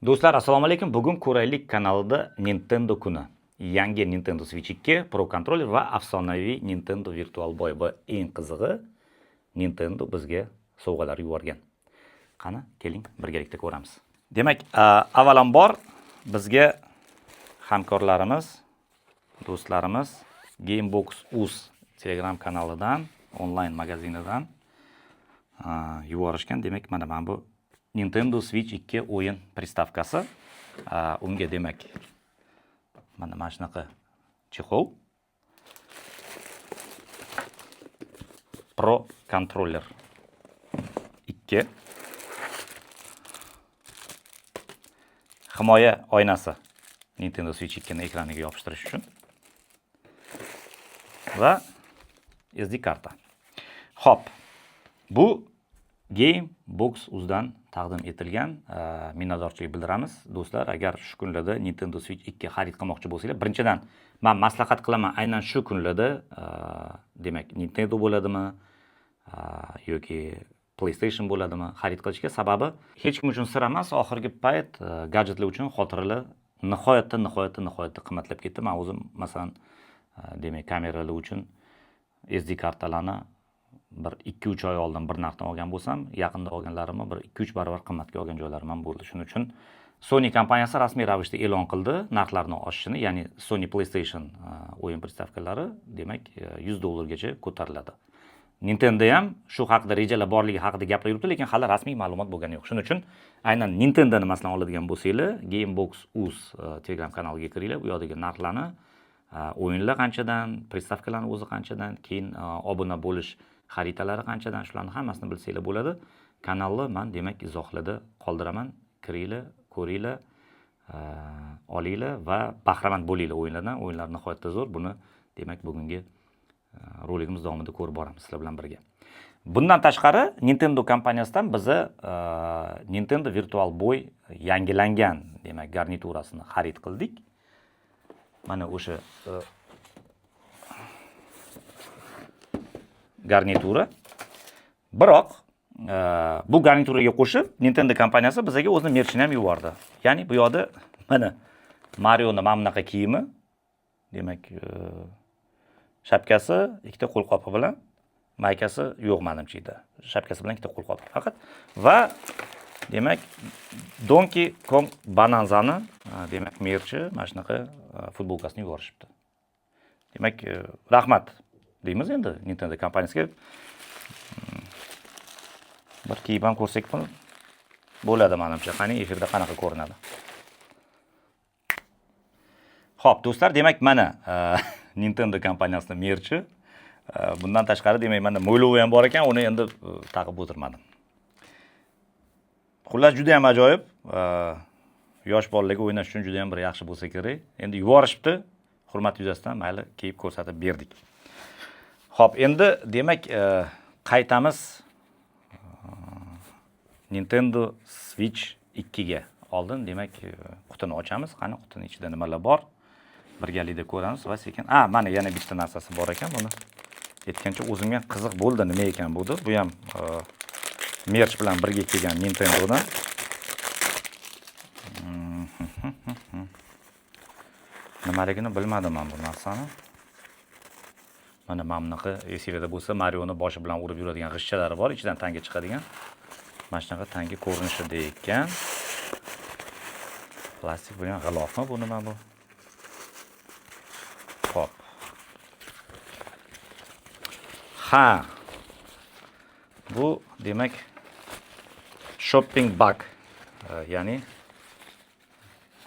Do'stlar, assalomu alaykum. Bugun Ko'raylik kanalida Nintendo kuni. Yangi Nintendo Switch 2 Pro kontroller va afsonaviy Nintendo Virtual Boy va eng qizig'i Nintendo bizga sovg'alar yuborgan. Qani, keling birgalikda ko'ramiz. Demak, avvalambor bizga hamkorlarimiz, do'stlarimiz Gamebox Uz Telegram kanalidan, onlayn magazinidan yuborishgan. Demak, mana bu Nintendo Switch 2 o'yin pristavkasi. Unga demak mana shunaqa chexol, Pro kontroller 2, himoya oynasi Nintendo Switch 2 ni ekraniga yopishtirish uchun va SD karta. Xo'p, bu Gamebox Uzdan taqdim etilgan, minnatdorchilik bildiramiz. Do'stlar, agar shu kunlarda Nintendo Switch 2 xarid qilmoqchi bo'lsanglar, birinchidan men maslahat qilaman, aynan shu kunlarda, demak, Nintendo bo'ladimi yoki PlayStation bo'ladimi xarid qilishga, sababi hech kim uchun sir emas, oxirgi payt gadjetlar uchun xotiralar nihoyatda qimmatlab ketdi. Men o'zim masalan, demak, kameralar uchun SD kartalarni bir 2-3 oy oldin bir narxdan olgan bo'lsam, yaqinda olganlarimni bir 2-3 barobar qimmatga olgan joylarim ham bo'ldi. Shuning uchun Sony kompaniyasi rasmiy ravishda e'lon qildi narxlarni oshishini, ya'ni Sony PlayStation o'yin pristavkalari demak $100 gacha ko'tariladi. Nintendo ham shu haqida rejalar borligi haqida gaplar yuribdi, lekin hali rasmiy ma'lumot bo'lgani yo'q. Shuning uchun aynan Nintendoni masalan oladigan bo'lsanglar, Gamebox Uz Telegram kanaliga kiringlar, u yoqdagi narxlarni, o'yinlar qanchadan, pristavkalarning o'zi qanchadan, keyin obuna bo'lish xaritalari qanchadan, shularni hammasini bilsanglar bo'ladi. Kanalni men demak izohlarda qoldiraman. Kiringlar, ko'ringlar, olinglar va bahramand bo'linglar o'yinlardan. O'yinlar nihoyatda zo'r. Buni demak bugungi roligimiz davomida ko'rib boramiz sizlar bilan birga. Bundan tashqari Nintendo kompaniyasidan biza Nintendo Virtual Boy yangilangan demak garniturasini xarid qildik. Mana o'sha garnitura. Biroq bu garnituraga qo'shib Nintendo kompaniyasi bizga o'zini merchini ham yubordi. Ya'ni bu yoqda mana Marioni mana bunaqa kiyimi, demak, shapkasi ikkita qo'lqopi bilan, maykasi yo'q menimcha edi. Shapkasi bilan ikkita qo'lqopi faqat va demak Donkey Kong Bonanzani demak merchi mana shunaqa futbolkasini yuborishibdi. Demak, rahmat deymiz endi Nintendo kompaniyasiga. Bir kiyib ham ko'rsak bo'ladi menimcha. Qani efirda qanaqa ko'rinadi. Xo'p, do'stlar, demak mana Nintendo kompaniyasining merchi. Bundan tashqari demak mana mo'ylovi ham bor ekan, uni endi taqib o'tirmadim. Xullas juda ham ajoyib. Yosh bolalarga o'ynash uchun juda ham bir yaxshi bo'lsa kerak. Endi yuborishibdi. Hurmat yuzasidan mayli kiyib ko'rsatib berdik. Xo'p, endi demak qaytamiz Nintendo Switch 2 ga. Oldin demak qutini ochamiz. Qani qutining ichida nimalar bor? Birgalikda ko'ramiz va sekin. Mana yana bitta narsasi bor ekan, buni aytgancha o'zimga qiziq bo'ldi, nima ekan bu deb. Bu ham merch bilan birga kelgan Nintendodan. Nimaligini bilmadim men bu narsani. Mana bunaqa esingizda bo'lsa, Marioni boshi bilan urib yuradigan g'ishtchalari bor, ichidan tanga chiqadigan. Mana shunaqa tanga ko'rinishida ekan. Plastik bo'lgan g'ilofmi bu, nima bu? Xo'p. Ha. Bu demak shopping bag, ya'ni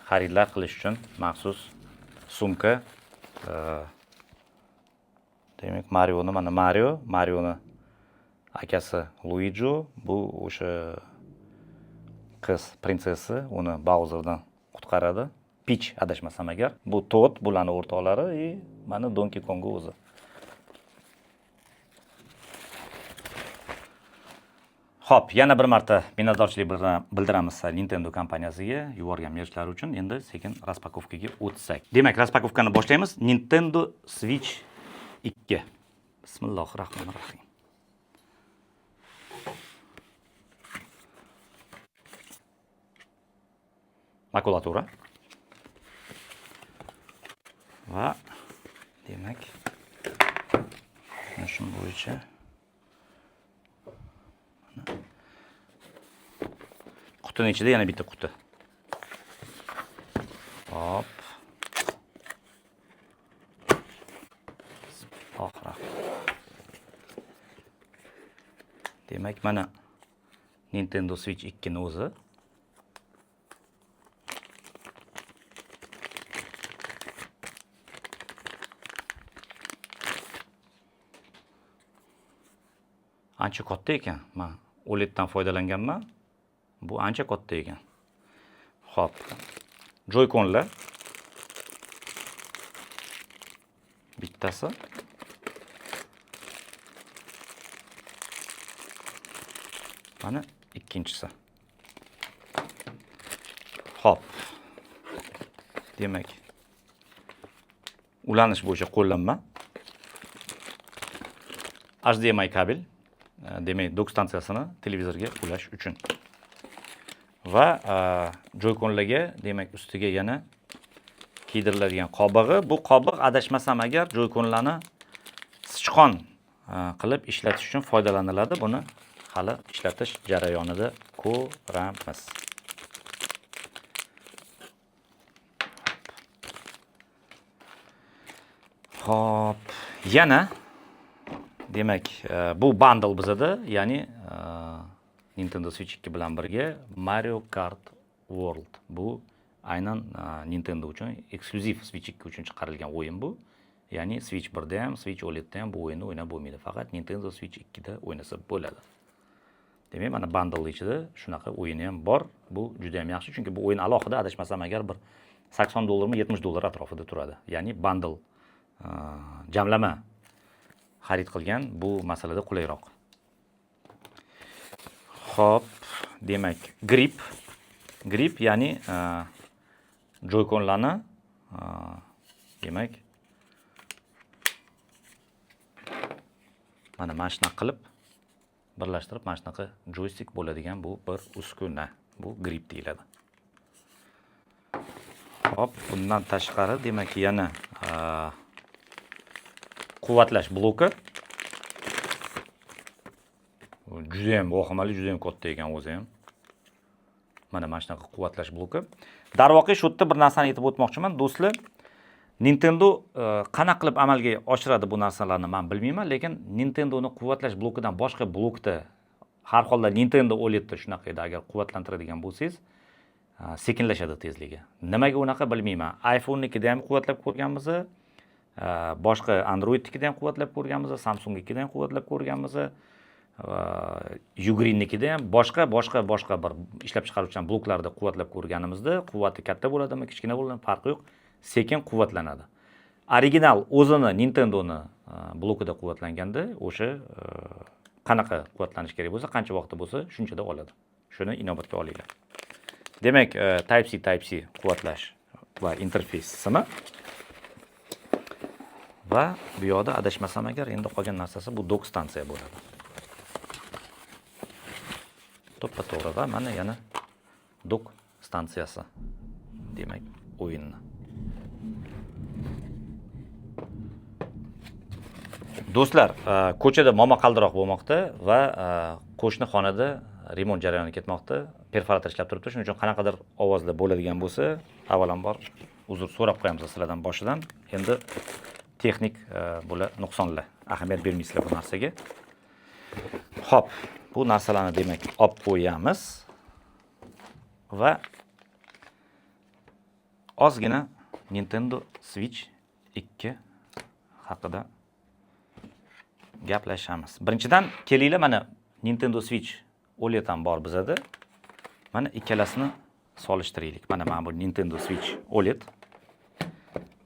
xaridlar qilish uchun maxsus sumka. Demak, Marioni, mana Mario, Marioni akasi Luigi, bu o'sha qiz prinsessa, uni Bowserdan qutqaradi. Peach adashmasam agar. Bu Toad, bularning o'rtoqlari и mana Donkey Kong o'zi. Xo'p, yana bir marta minnatdorchilik bildiramiz Nintendo kompaniyasiga yuborgan merchlari uchun. Endi sekin raspakovkaga o'tsak. Demak, raspakovkani boshlaymiz. Nintendo Switch 2. Bismillahirrohmanirrohim. Makulatura. Va demak, shu bo'yicha qutining ichida yana bitta quti. Hop. Oxira. Demak, mana Nintendo Switch 2 ni o'zi. Ancha katta ekan. Men OLEDdan foydalanganman. Bu ancha katta ekan. Xo'p. Joy-Conlar bittasi. Mana ikkinchisi. Xo'p. Demak, ulanish bo'yicha qo'llanma. HDMI kabel, demak, dok stansiyasini televizorga ulash uchun. Va Joy-Conlarga, demak, ustiga yana kiydiriladigan qobig'i. Bu qobiq adashmasam agar Joy-Conlarni sichqon qilib ishlatish uchun foydalaniladi. Buni hali ishlatish jarayonida ko'ramiz. Xo'p, yana demak, bu bundle bizada, ya'ni Nintendo Switch 2 bilan birga Mario Kart World. Bu aynan Nintendo uchun eksklyuziv Switch 2 uchun chiqarilgan o'yin bu. Ya'ni Switch 1 da ham, Switch OLED da ham bu o'yinni o'ynab bo'lmaydi. Faqat Nintendo Switch 2 da o'ynasa bo'ladi. Demak, mana bundle ichida shunaqa o'yini ham bor. Bu juda ham yaxshi, chunki bu o'yin alohida adashmasam agar bir $80 mi $70 atrofida turadi. Ya'ni bundle jamlama xarid qilgan bu masalada qulayroq. Xo'p, demak, grip. Grip, ya'ni Joy-Conlarni demak mana shunaqa qilib birlashtirib mana shunaqa joystick bo'ladigan bu bir uskuna. Bu grip deyiladi. Xo'p, bundan tashqari demak yana quvvatlash bloki. Juda ham vahimali, juda ham katta ekan o'zi ham. Mana shunaqa quvvatlash bloki. Darvoqe shu yerda bir narsani aytib o'tmoqchiman, do'stlar. Nintendo qanaqa qilib amalga oshiradi bu narsalarni men bilmayman, lekin Nintendo'ni quvvatlash blokidan boshqa blokda har holda Nintendo OLEDda shunaqa edi, agar quvvatlantiradigan bo'lsangiz, sekinlashadi tezligi. Nimaga unaqa bilmayman. iPhone'nikida ham quvvatlab ko'rganmiz, boshqa Androidnikida ham quvvatlab ko'rganmiz, Samsungnikida ham quvvatlab ko'rganmiz, Ugreennikida ham boshqa bir ishlab chiqaruvchilar bloklarda quvvatlab ko'rganimizda quvvati katta bo'ladimi, kichkina bo'ladimi farqi yo'q, sekin quvvatlanadi. Original o'zini Nintendo'ni blokida quvvatlanganda o'sha qanaqa quvvatlanish kerak bo'lsa, qancha vaqtda bo'lsa shunchada oladi. Shuni inobatga olinglar. Demak, Type-C, Type-C quvvatlash va interfeys simi. Va bu yoqda adashmasam agar endi qolgan narsasi bu dok stansiya bo'ladi. To'ppa-to'g'ri va mana yana dok stansiyasi. Demak, o'yinni. Do'stlar, ko'chada momaqaldiroq bo'lmoqda va qo'shni xonada remont jarayoni ketmoqda. Perforator ishlab turibdi. Shuning uchun qanaqadir ovozlar bo'ladigan bo'lsa, avvalambor uzr so'rab qo'yamiz sizlardan boshidan. Endi texnik bular nuqsonlar. Ahamiyat bermaysizlar bu narsaga. Xo'p, bu narsalarni demak olib qo'yamiz va ozgina Nintendo Switch 2 haqida gaplashamiz. Birinchidan kelinglar, mana Nintendo Switch OLED ham bor bizada. Mana ikkalasini solishtiraylik. Mana bu Nintendo Switch OLED.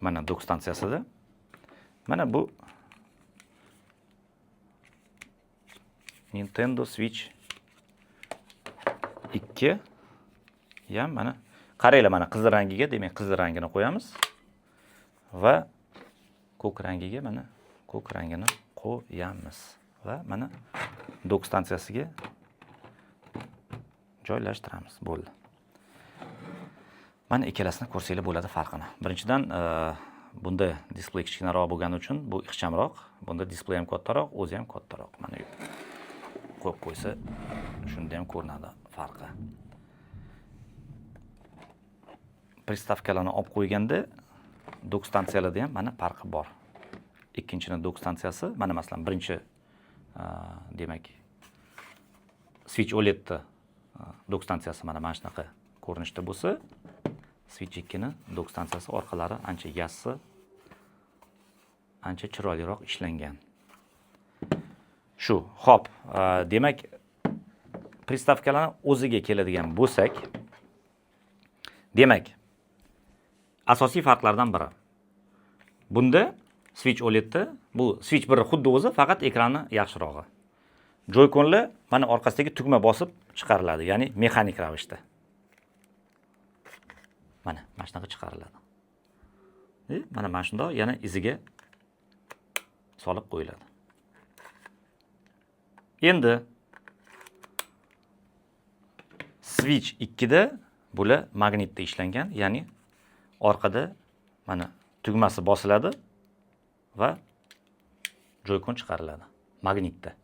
Mana dok stansiyasida. Mana bu Nintendo Switch 2 ham mana qaranglar, mana qizil rangiga, demak qizil rangini qo'yamiz va ko'k rangiga mana ko'k rangini qo'yamiz va mana dok stansiyasiga joylashtiramiz. Bo'ldi. Mana ikkalasini ko'rsanglar bo'ladi farqini. Birinchidan, bunda displey kichkinaroq bo'lgani uchun bu ixchamroq, bunda displey ham kattaroq, o'zi ham kattaroq. Mana qo'yib qo'ysa, shunda ham ko'rinadi farqi. Pristavkalarni olib qo'yganda dok stansiyalarda ham mana farqi bor. Ikkinchini dok stansiyasi, mana masalan birinchi, demak, Switch OLEDni dok stansiyasi mana shunaqa ko'rinishda bo'lsa, Switch 2 ni dok stansiyasi orqalari ancha yassi, ancha chiroyliroq ishlangan. Shu, xo'p, demak, pristavkalarni o'ziga keladigan bo'lsak, demak, asosiy farqlardan biri. Bunda Switch OLEDda bu Switch 1 xuddi o'zi, faqat ekrani yaxshirog'i. Joy-Conlar mana orqasidagi tugma bosib chiqariladi, ya'ni mexanik ravishda. Mana shunaqa chiqariladi. Mana shundoq yana iziga solib qo'yiladi. Endi Switch 2 da bular magnitda ishlangan, ya'ni orqada mana tugmasi bosiladi va Joy-Con chiqariladi magnitda.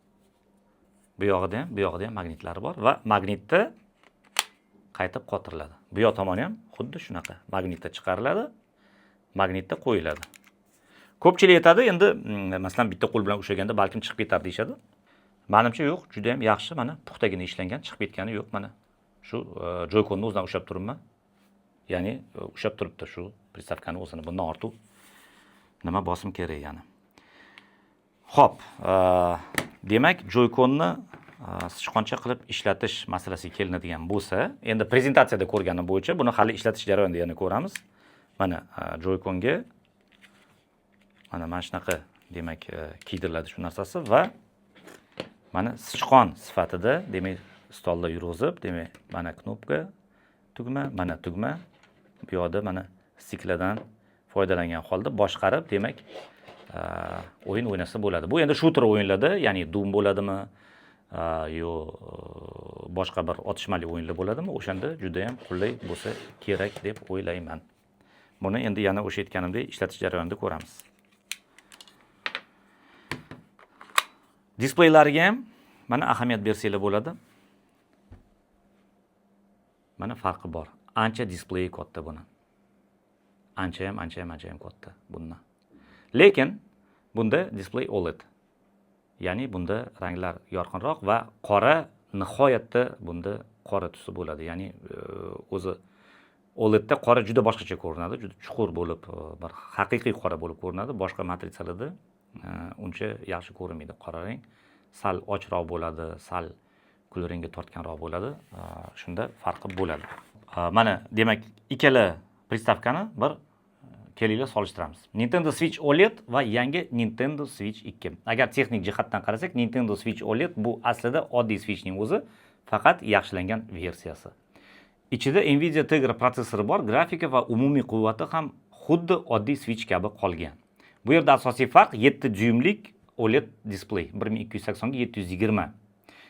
Bu yog'ida ham, bu yog'ida ham magnitlari bor va magnitda qaytib qotiriladi. Bu yoq tomoni ham xuddi shunaqa magnitda chiqariladi, magnitda qo'yiladi. Ko'pchilik aytadi, endi, masalan, bitta qo'l bilan ushlaganda balkim chiqib ketar deyishadi. Menimcha yo'q, juda ham yaxshi, mana puxtagina ishlangan, chiqib ketgani yo'q mana. Shu Joy-Conni o'zidan ushlab turibman. Ya'ni ushlab turibdi shu pristavkani o'zini. Bundan ortiq nima bosim kerak yana. Xo'p, demak, Joy-Conni sichqoncha qilib ishlatish masalasiga kelinadigan bo'lsa, endi prezentatsiyada ko'rganim bo'yicha buni hali ishlatish jarayonida yana ko'ramiz. Mana Joy-Conga mana shunaqa, demak, kiydiriladi shu narsasi va mana sichqon sifatida, demak, stolda yurg'izib, demak, mana knopka, tugma, mana tugma, bu yoqda mana stiklardan foydalangan holda boshqarib, demak, o'yin o'ynasa bo'ladi. Bu endi shooter o'yinlarda, ya'ni Doom bo'ladimi, yo boshqa bir otishmali o'yinlar bo'ladimi, o'shanda juda ham qulay bo'lsa kerak deb o'ylayman. Buni endi yana o'sha aytganimdek ishlatish jarayonida ko'ramiz. Displeylariga ham mana ahamiyat bersanglar bo'ladi. Mana farqi bor. Ancha displeyi katta buni. Ancha ham, ancha ham, ancha ham katta bundan. Lekin bunda displey OLED. Ya'ni bunda ranglar yorqinroq va qora, nihoyatda bunda qora tusi bo'ladi. Ya'ni o'zi OLEDda qora juda boshqacha ko'rinadi, juda chuqur bo'lib, bir haqiqiy qora bo'lib ko'rinadi. Boshqa matrisalarda uncha yaxshi ko'rinmaydi qora rang. Sal ochroq bo'ladi, sal kulrangga tortganroq bo'ladi. Shunda farqi bo'ladi. Mana demak, ikkala pristavkani bir kelinglar solishtiramiz. Nintendo Switch OLED va yangi Nintendo Switch 2. Agar texnik jihatdan qarasak, Nintendo Switch OLED bu aslida oddiy Switchning o'zi, faqat yaxshilangan versiyasi. Ichida Nvidia Tegra protsessori bor, grafika va umumiy quvvati ham xuddi oddiy Switch kabi qolgan. Bu yerda asosiy farq 7 dyuymlik OLED displey, bir ming ikki yuz saksonga yetti yuz yigirma.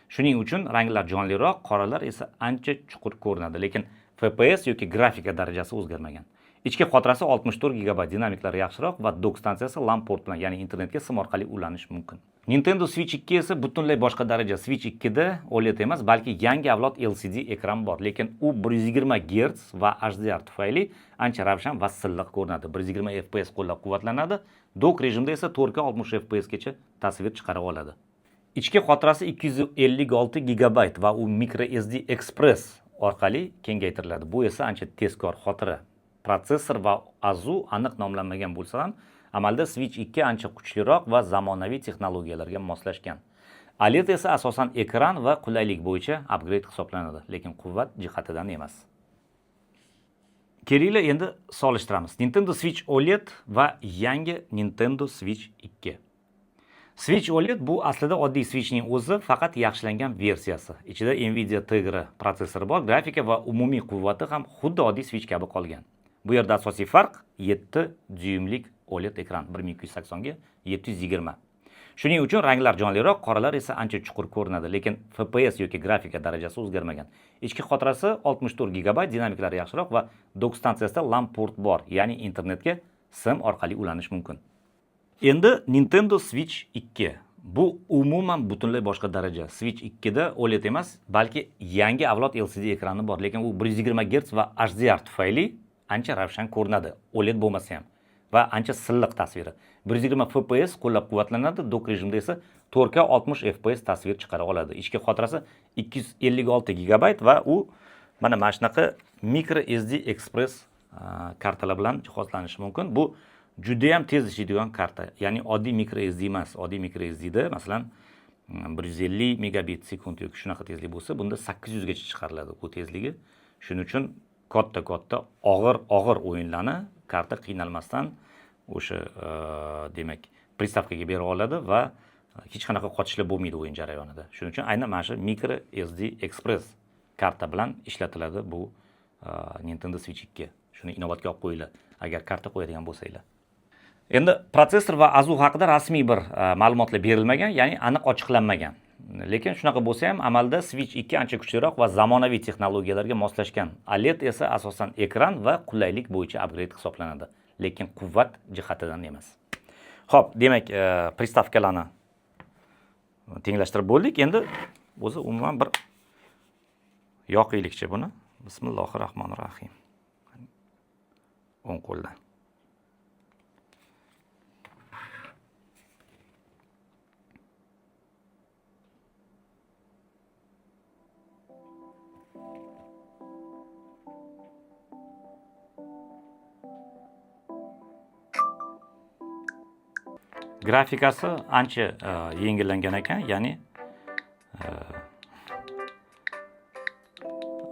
Shuning uchun ranglar jonliroq, qoralar esa ancha chuqur ko'rinadi, lekin FPS yoki grafika darajasi o'zgarmagan. Ichki xotirasi 64 gigabayt, dinamiklari yaxshiroq va dok stansiyasi LAN port bilan, ya'ni internetga sim orqali ulanish mumkin. Nintendo Switch 2 esa butunlay boshqa daraja. Switch 2 da OLED emas, balki yangi avlod LCD ekran bor, lekin u bir yuz yigirma gerts va HDR tufayli ancha ravshan va silliq ko'rinadi. Bir yuz yigirma FPS qo'llab-quvvatlanadi. Dok rejimda esa to'rt K oltmish F P S gacha tasvir chiqara oladi. Ichki xotirasi ikki yuz ellik olti gigabayt va u micro SD Express orqali kengaytiriladi. Bu esa ancha tezkor xotira. Protsessor va AZU aniq nomlanmagan bo'lsa ham, amalda Switch 2 ancha kuchliroq va zamonaviy texnologiyalarga moslashgan. OLED esa asosan ekran va qulaylik bo'yicha upgrade hisoblanadi, lekin quvvat jihatidan emas. Kelinglar endi solishtiramiz. Nintendo Switch OLED va yangi Nintendo Switch 2. Switch OLED bu aslida oddiy Switchning o'zi, faqat yaxshilangan versiyasi. Ichida Nvidia Tegra protsessori bor, grafika va umumiy quvvati ham xuddi oddiy Switch kabi qolgan. Bu yerda asosiy farq 7 dyuymlik OLED ekran, bir ming ikki yuz saksonga yetti yuz yigirma. Shuning uchun ranglar jonliroq, qoralar esa ancha chuqur ko'rinadi, lekin FPS yoki grafika darajasi o'zgarmagan. Ichki xotirasi 64 GB, dinamiklari yaxshiroq va dok stansiyasida LAN port bor, ya'ni internetga sim orqali ulanish mumkin. Endi Nintendo Switch 2. Bu umuman butunlay boshqa daraja. Switch 2 da OLED emas, balki yangi avlod LCD ekrani bor, lekin u 120 Hz va HDR tufayli ancha ravshan ko'rinadi, OLED bo'lmasa ham, va ancha silliq tasviri. 120 FPS qo'llab-quvvatlanadi, dok rejimida esa 4K 60 FPS tasvir chiqara oladi. Ichki xotirasi 256 GB va u mana shunaqa micro SD Express kartalar bilan jihozlanishi mumkin. Bu juda ham tez ishlaydigan karta. Ya'ni oddiy micro SD emas. Oddiy micro SD da masalan 150 megabit sekund yoki shunaqa tezlik bo'lsa, bunda 800 gacha chiqariladi bu tezligi. Shuning uchun katta-katta og'ir o'yinlarni karta qiynalmasdan o'sha demak приставка ga bera oladi va hech qanaqa qotishlar bo'lmaydi o'yin jarayonida. Shuning uchun aynan mana shu micro SD Express karta bilan ishlatiladi bu Nintendo Switch 2. Shuni inobatga olib qo'yinglar agar karta qo'yadigan bo'lsanglar. Endi protsessor va AZU haqida rasmiy bir ma'lumotlar berilmagan, ya'ni aniq ochiqlanmagan. Lekin shunaqa bo'lsa ham amalda Switch 2 ancha kuchliroq va zamonaviy texnologiyalarga moslashgan. OLED esa asosan ekran va qulaylik bo'yicha upgrade hisoblanadi, lekin quvvat jihatidan emas. Xo'p, demak, приставка larni tenglashtirib bo'ldik. Endi o'zi umuman bir yoqaylikchi buni. Bismillahir rohmanir rohim. O'ng qo'ldan. Grafikasi ancha yengillangan ekan, ya'ni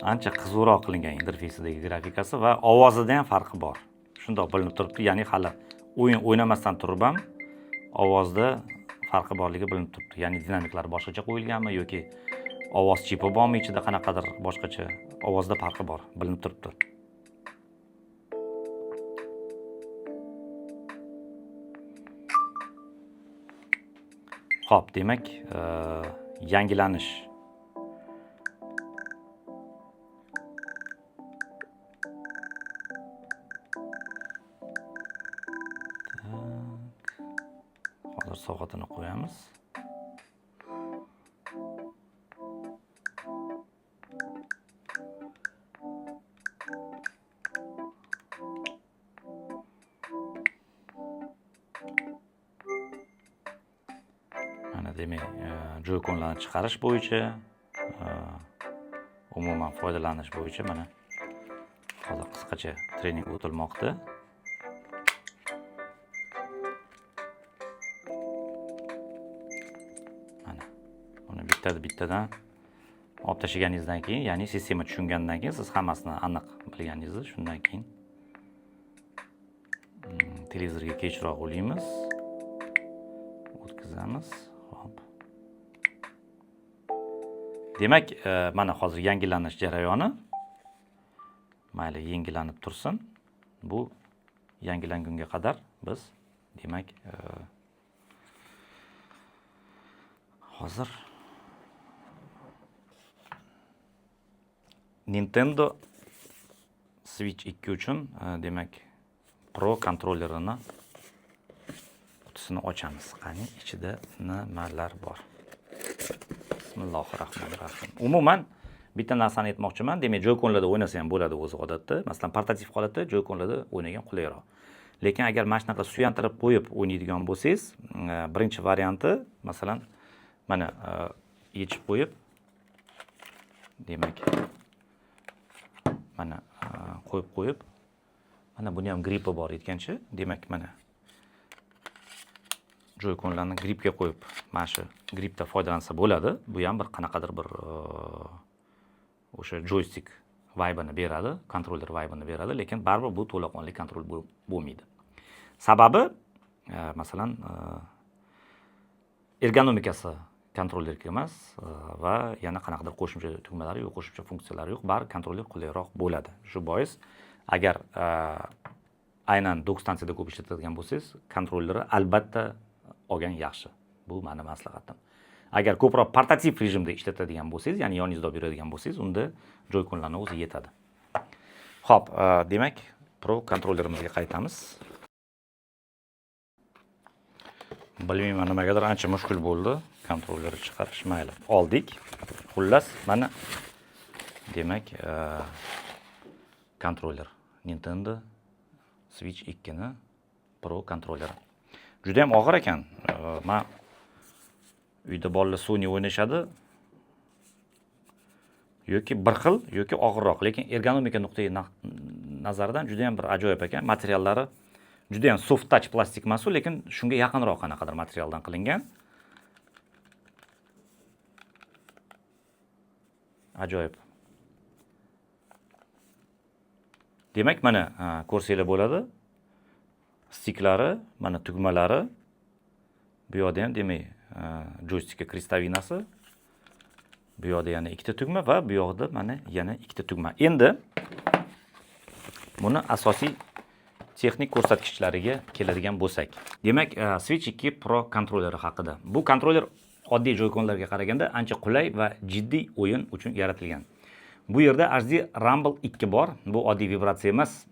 ancha qizuvroq qilingan interfeysidagi grafikasi va ovozida ham farqi bor. Shundoq bilinib turibdi, ya'ni hali o'yin o'ynamasdan turib ham ovozda farqi borligi bilinib turibdi. Ya'ni dinamiklar boshqacha qo'yilganmi yoki ovoz chipi bormi ichida, qanaqadir boshqacha ovozda farqi bor, bilinib turibdi. Xo'p, demak, yangilanish. Hozir soatini qo'yamiz. Mana demak, Joy-Conlarni chiqarish bo'yicha, umuman foydalanish bo'yicha mana hozir qisqacha trening o'tilmoqda. Mana buni bitta-bittadan olib tashlaganingizdan keyin, ya'ni sistema tushungandan keyin siz hammasini aniq bilganingizda, shundan keyin televizorga kechroq ulaymiz, o'tkazamiz. Hop. Demak, mana hozir yangilanish jarayoni. Mayli, yangilanib tursin. Bu yangilangunga qadar biz demak, hozir Nintendo Switch 2 uchun, demak, Pro kontrollerini qutisini ochamiz. Qani, ichida nimalar bor? Bismillahirrohmanirrohim. Umuman bitta narsani aytmoqchiman. Demak, Joy-Conlarda o'ynasa ham bo'ladi o'zi odatda. Masalan, portativ holatda Joy-Conlarda o'ynagan qulayroq. Lekin agar mana shunaqa suyantirib qo'yib o'ynaydigan bo'lsangiz, birinchi varianti, masalan, mana, yechib qo'yib, demak, mana, qo'yib qo'yib, mana buni ham gripi bor aytgancha, demak, mana Joy-Conlarni gripga qo'yib, mana shu gripda foydalansa bo'ladi. Bu ham bir qanaqadir bir o'sha joystick vibe-ini beradi, kontroller vibe-ini beradi, lekin baribir bu to'laqonli kontrol bo'lmaydi. Sababi, masalan, ergonomikasi kontrollerga emas, va yana qanaqadir qo'shimcha tugmalari yo'q, qo'shimcha funksiyalari yo'q, bari kontroller qulayroq bo'ladi. Shu bois agar aynan dok stansiyada ko'p ishlatadigan bo'lsangiz, kontrollerni albatta olgan yaxshi. Bu meni maslahatim. Agar ko'proq portativ rejimda ishlatadigan bo'lsangiz, ya'ni yoningizda olib yuradigan bo'lsangiz, unda Joy-Conlarni o'zi yetadi. Xo'p, demak, Pro kontrollerimizga qaytamiz. Bilmayman, nimagadir ancha mushkul bo'ldi kontrollerni chiqarish. Mayli, oldik. Xullas, mana demak, kontroller Nintendo Switch 2 ni Pro kontrolleri. Juda ham og'ir ekan. Men uyda bolalar Sony o'ynashadi. Yoki bir xil, yoki og'irroq, lekin ergonomika nuqtai nazaridan juda ham bir ajoyib ekan. Materiallari juda ham soft touch plastik emas, lekin shunga yaqinroq qanaqadir materialdan qilingan. Ajoyib. Demak, mana ko'rsanglar bo'ladi. Stiklari, mana tugmalari. Bu yoqda ham demak, joystikka kristavinasi. Bu yoqda yana ikkita tugma va bu yoqda mana yana ikkita tugma. Endi buni asosiy texnik ko'rsatkichlariga keladigan bo'lsak. Demak, Switch 2 Pro kontrolleri haqida. Bu kontroller oddiy Joy-Conlarga qaraganda ancha qulay va jiddiy o'yin uchun yaratilgan. Bu yerda HD Rumble 2 bor. Bu oddiy vibratsiya emas.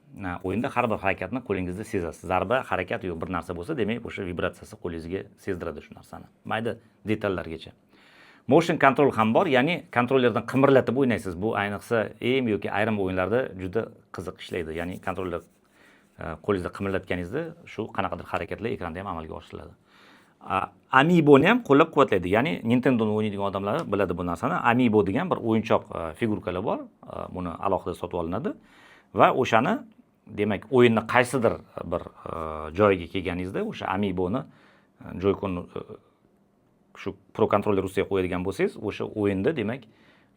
O'yinda har bir harakatni qo'lingizda sezasiz. Zarba, harakat yo'q bir narsa bo'lsa, demak, o'sha vibratsiyasi qo'lingizga sezdiradi shu narsani. Mayda detallargacha. Motion control ham bor, ya'ni kontrollerdan qimirlatib o'ynaysiz. Bu ayniqsa aim yoki ayrim o'yinlarda juda qiziq ishlaydi. Ya'ni kontroller qo'lingizda qimirlatganingizda shu qanaqadir harakatlar ekranda ham amalga oshiriladi. Amiiboni ham qo'llab-quvvatlaydi. Ya'ni Nintendo'ni o'ynaydigan odamlar biladi bu narsani. Amiibo degan bir o'yinchoq figurkalar bor. Buni alohida sotib olinadi va o'shani demak o'yinni qaysidir bir joyiga kelganingizda o'sha Amiiboni Joy-Con shu Pro kontroller ustiga qo'yadigan bo'lsangiz, o'sha o'yinda demak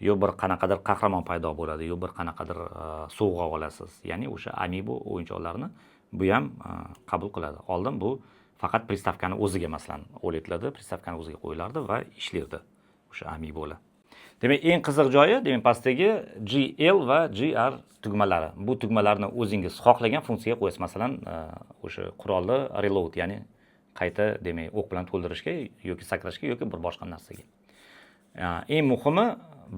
yo bir qanaqadir qahramon paydo bo'ladi, yo bir qanaqadir sovg'a olasiz. Ya'ni o'sha Amiibo o'yinchoqlarini bu ham qabul qiladi. Oldin bu faqat pristavkani o'ziga, masalan, OLEDlarda pristavkani o'ziga qo'yilardi va ishlardi o'sha Amiibolar. Demak, eng qiziq joyi, demak, pastdagi GL va GR tugmalari. Bu tugmalarni o'zingiz xohlagan funksiyaga qo'yasiz. Masalan, o'sha qurolni reload, ya'ni qayta demak o'q bilan to'ldirishga yoki sakrashga yoki bir boshqa narsaga. Eng muhimi,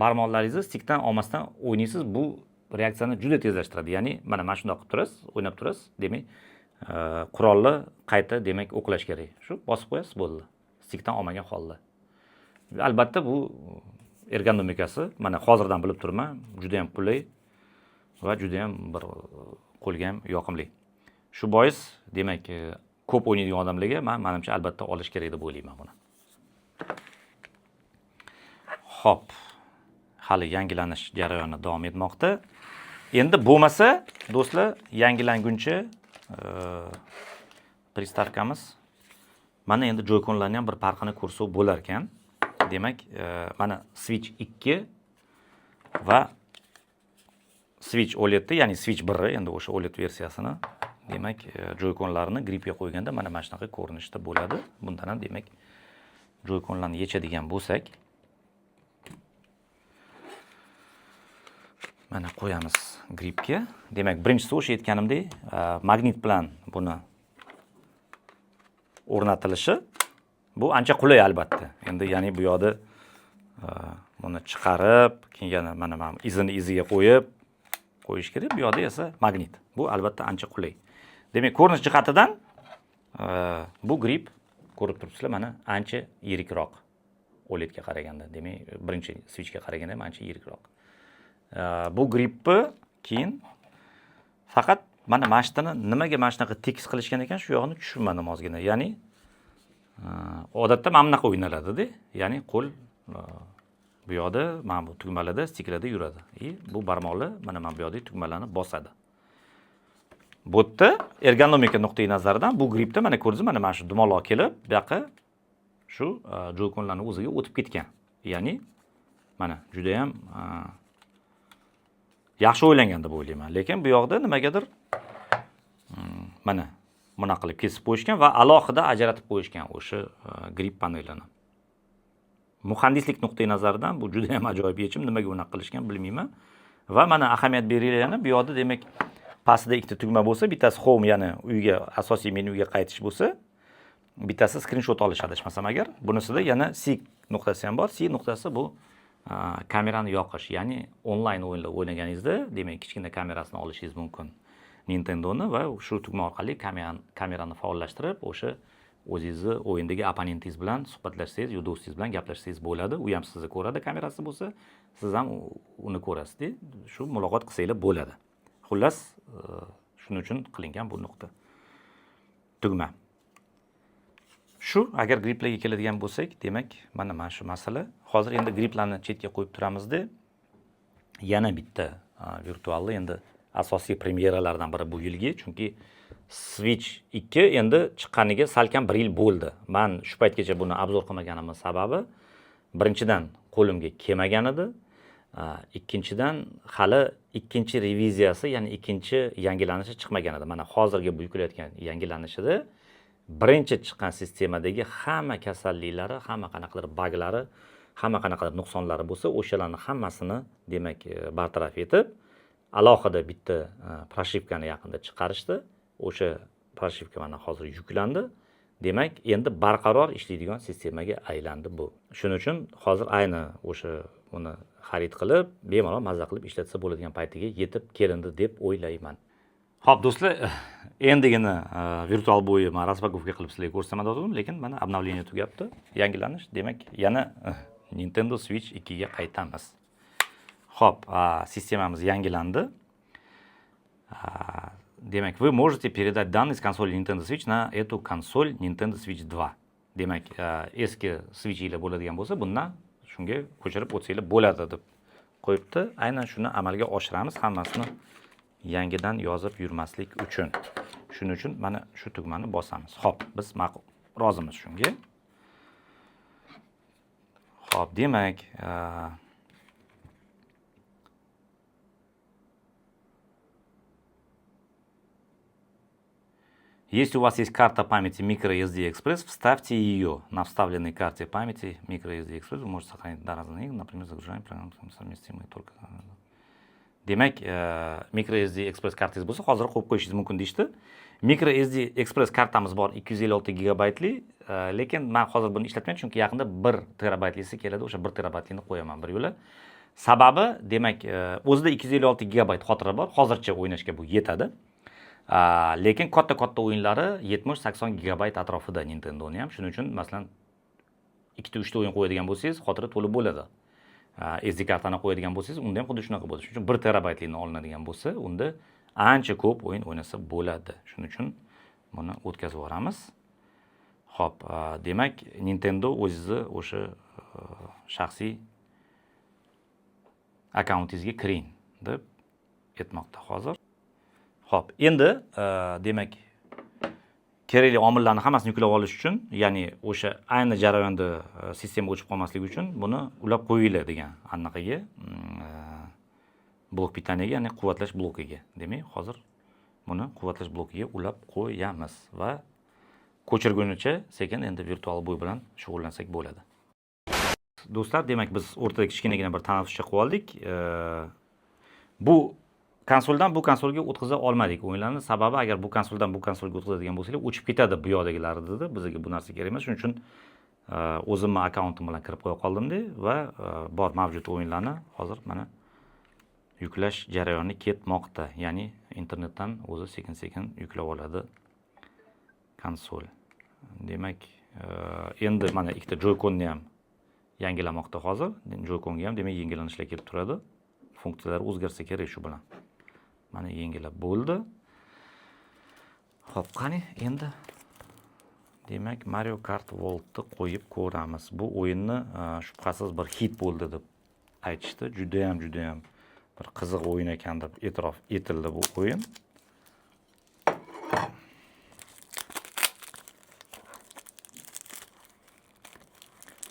barmoqlaringizni stikdan olmasdan o'ynaysiz. Bu reaksiyani juda tezlashtiradi. Ya'ni mana shundoq qilib turasiz, o'ynab turasiz, demak, qurolni qayta demak o'qlash kerak. Shu bosib qo'yasiz, bo'ldi. Stikdan olmagan holda. Albatta bu ergonomikasi, mana hozirdan bilib turibman, juda ham qulay va juda ham bir qo'lga ham yoqimli. Shu bois, demak, ko'p o'ynaydigan odamlarga menimcha albatta olish kerak deb o'ylayman buni. Xo'p, hali yangilanish jarayoni davom etmoqda. Endi bo'lmasa, do'stlar, yangilanguncha pristavkamiz mana endi Joy-Conlarning ham bir farqini ko'rsak bo'lar ekan. Demak, mana Switch 2 va Switch OLED, ya'ni Switch 1, endi o'sha OLED versiyasini, demak, Joy-Conlarni gripga qo'yganda mana shunaqa ko'rinishda bo'ladi. Bundan ham demak Joy-Conlarni yechadigan bo'lsak, mana qo'yamiz gripga. Demak, birinchisi o'sha aytganimdek, magnit bilan buni o'rnatilishi bu ancha qulay albatta. Endi ya'ni bu yoqda buni chiqarib, keyin yana mana izini iziga qo'yib qo'yish kerak. Bu yoqda esa magnit. Bu albatta ancha qulay. Demak, ko'rinish jihatidan bu grip ko'rib turibsizlar, mana ancha yirikroq OLEDga qaraganda. Demak, birinchi Switchga qaraganda ham ancha yirikroq. Bu gripni keyin faqat mana mashtini nimaga mana shunaqa tekis qilishgan ekan, shu yog'ini tushunmadim ozgina. Ya'ni odatda mana bunaqa o'ynaladida, ya'ni qo'l bu yoqda mana bu tugmalarda, stiklarda yuradi. Bu barmoqlar mana bu yoqdagi tugmalarni bosadi. Bu yerda ergonomika nuqtai nazaridan bu gripda mana ko'rdingiz, mana shu dumaloq kelib, bu yoqqa shu Joy-Conlarning o'ziga o'tib ketgan. Ya'ni mana juda ham yaxshi o'ylangan deb o'ylayman. Lekin bu yoqda nimagadir mana buna qilib kesib qo'yishgan va alohida ajratib qo'yishgan o'sha grip panelini. Muhandislik nuqtai nazaridan bu juda ham ajoyib yechim. Nimaga unaqa qilishgan bilmayman. Va mana ahamiyat berilgani bu yoqda demak pastida ikkita tugma bo'lsa, bittasi home, ya'ni uyga, asosiy menyuga qaytish bo'lsa, Bittasi skrinshot olish adashmasam agar. Bunisida yana C nuqtasi ham bor. C nuqtasi bu kamerani yoqish, ya'ni onlayn o'yinlar o'ynaganingizda, demak, kichkina kamerasini olishingiz mumkin Nintendo'ni va shu tugma orqali kamerani faollashtirib, o'sha o'zingizni o'yindagi opponentingiz bilan suhbatlashsangiz yo do'stingiz bilan gaplashsangiz bo'ladi. U ham sizni ko'radi, kamerasi bo'lsa, siz ham uni ko'rasiz-da. Shu muloqot qilsanglar bo'ladi. Xullas, shuning uchun qilingan bu nuqta. Tugma. Shu, agar griplarga keladigan bo'lsak, demak, mana shu masala. Hozir endi griplarni chetga qo'yib turamizda, yana bitta virtualli endi asosiy premyeralardan biri bu yilgi, chunki Switch 2 endi chiqqaniga salkam 1 yil bo'ldi. Men shu paytgacha buni obzor qilmaganimning sababi, birinchidan qo'limga kelmagan edi, ikkinchidan hali ikkinchi reviziyasi, ya'ni ikkinchi yangilanishi chiqmagan edi. Mana hozirgi bu yuklayotgan yangilanishida birinchi chiqqan sistemadagi hamma kasalliklari, hamma qanaqadir baglari, hamma qanaqadir nuqsonlari bo'lsa, o'shalarni hammasini demak, bartaraf etib, alohida bitta proshivkani yaqinda chiqarishdi. O'sha proshivka mana hozir yuklandi. Demak, endi barqaror ishlaydigan sistemaga aylandi bu. Shuning uchun hozir ayni o'sha uni xarid qilib, bemalol mazza qilib ishlatsa bo'ladigan paytiga yetib kelindi deb o'ylayman. Xo'p, do'stlar, endigina virtual bo'yi men raspakovka qilib sizlarga ko'rsataman dedim, lekin mana обновление tugabdi, yangilanish, demak, yana Nintendo Switch 2 ga qaytamiz. Xo'p, sistemamiz yangilandi. Demak, вы можете передать данные с консоли Nintendo Switch на эту консоль Nintendo Switch 2. Demak, eski Switch ila bo'ladigan bo'lsa, bundan shunga ko'chirib o'tsanglar bo'ladi deb qo'yibdi. Aynan shuni amalga oshiramiz, hammasini yangidan yozib yurmaslik uchun. Shuning uchun mana shu tugmani bosamiz. Xo'p, biz ma'qul, rozimiz shunga. Xo'p, demak, если у вас есть карта памяти microSD Express, вставьте ее. На вставленной карте памяти microSD Express вы можете сохранить разные игры, например, загружаем программы совместимые только. Demak, microSD Express kartangiz bo'lsa, hozir qo'yib qo'yishingiz mumkin deyishdi. microSD Express kartamiz bor, 256 gigabaytli, lekin men hozir buni ishlatmayman, chunki yaqinda 1 terabaytlisi keladi, o'sha 1 terabaytlini qo'yaman bir yo'la. Sababi, demak, o'zida 256 gigabayt xotira bor, hozircha o'ynashga bu yetadi. Lekin katta-katta o'yinlari 70-80 gigabayt atrofida Nintendo'ni ham. Shuning uchun, masalan, ikkita, uchta o'yin qo'yadigan bo'lsangiz, xotira to'lib bo'ladi. SD kartani qo'yadigan bo'lsangiz, unda ham xuddi shunaqa bo'ladi. Shuning uchun 1 terabaytlikni olinadigan bo'lsa, unda ancha ko'p o'yin o'ynasa bo'ladi. Shuning uchun buni o'tkazib yuboramiz. Xo'p, demak, Nintendo o'zingizni o'sha shaxsiy akkauntingizga kiring deb aytmoqda hozir. Xo'p, endi, demak, kerakli omillarni hammasini yuklab olish uchun, ya'ni o'sha ayni jarayonda sistema o'chib qolmasligi uchun buni ulab qo'yinglar degan anaqaga, blok pitaniyaga, ya'ni quvvatlash blokiga. Demak, hozir buni quvvatlash blokiga ulab qo'yamiz va ko'chirgunicha sekin endi virtual bo'y bilan shug'ullansak bo'ladi. Do'stlar, demak, biz o'rtada kichkinagina bir tanaffuscha qilib oldik. Bu konsoldan bu konsolga o'tkaza olmadik o'yinlarni. Sababi, agar bu konsoldan bu konsolga o'tkazadigan bo'lsanglar, o'chib ketadi bu yoqdagilari dedi. Bizga bu narsa kerak emas. Shuning uchun, o'zimni akkauntim bilan kirib qo'ya qoldimda va bor mavjud o'yinlarni hozir mana yuklash jarayoni ketmoqda. Ya'ni internetdan o'zi sekin-sekin yuklab oladi konsol. Demak, endi mana ikkita Joy-Con'ni ham yangilamoqda hozir. Joy-Con'ga ham demak yangilanishlar kelib turadi. Funksiyalar o'zgarsa kerak shu bilan. Mana yangilab bo'ldi. Xo'p, qani endi demak Mario Kart World'ni qo'yib ko'ramiz. Bu o'yinni shubhasiz bir hit bo'ldi deb aytishdi. Juda ham, juda ham bir qiziq o'yin ekan deb e'tirof etildi bu o'yin.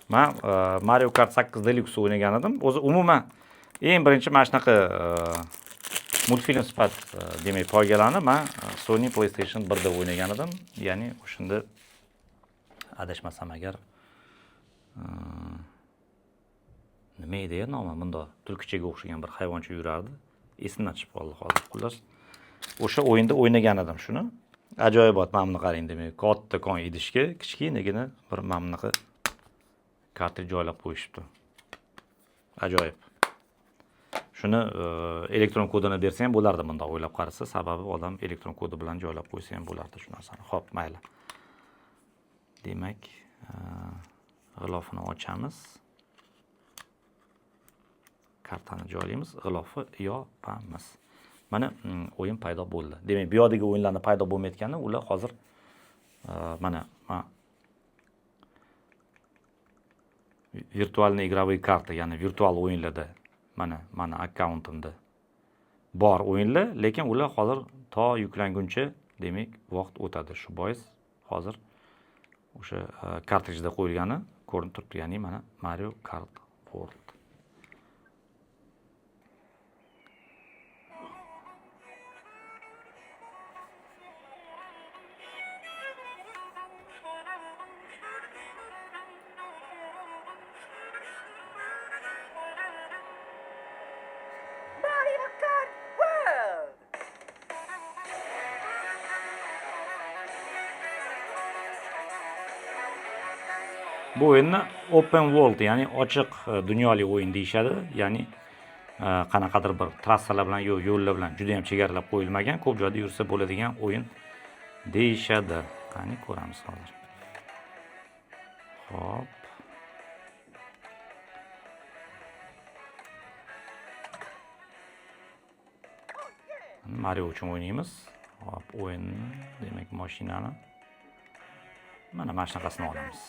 Men Mario Kart 8 Deluxe o'ynagan edim. O'zi umuman eng birinchi mana shunaqa multfilm sifat demak poygalarni men Sony PlayStation 1 da o'ynagan edim. Ya'ni o'shanda adashmasam agar nima edi ya nomi, bundoq tulkichaga o'xshagan bir hayvoncha yurardi. Esimdan chiqib qoldi hozir. Xullas, o'sha o'yinda o'ynagan edim shuni. Ajoyibot, mana buni qarang, demak, kattakon idishga kichkinagina bir mana bunaqa kartrij joylab qo'yishibdi. Ajoyib. Shuni elektron kodini bersa ham bo'lardi bundoq o'ylab qarasa, sababi odam elektron kodi bilan joylab qo'ysa ham bo'lardi shu narsani. Xo'p, mayli. Demak, g'ilofini ochamiz. Kartani joylaymiz, g'ilofi yopamiz. Mana o'yin paydo bo'ldi. Demak, bu yoqdagi o'yinlarni paydo bo'lmayotgani, ular hozir mana virtualniy игровые karta, ya'ni virtual o'yinlarda mana akkauntimda bor o'yinlar, lekin ular hozir to yuklanguncha, demak, vaqt o'tadi. Shu bois hozir o'sha kartrijda qo'yilgani ko'rinib turibdi, ya'ni mana Mario Kart World. Mario Kart World! Bu o'yinni open world, ya'ni ochiq dunyoli o'yin deyishadi. Ya'ni qanaqadir bir trassalar bilan yo yo'llar bilan juda ham chegaralab qo'yilmagan, ko'p joyda yursa bo'ladigan o'yin deyishadi. Qani ko'ramiz hozir. Xo'p. Mario uchun o'ynaymiz. Xo'p, o'yinni, demak, mashinani mana shunaqasini olamiz.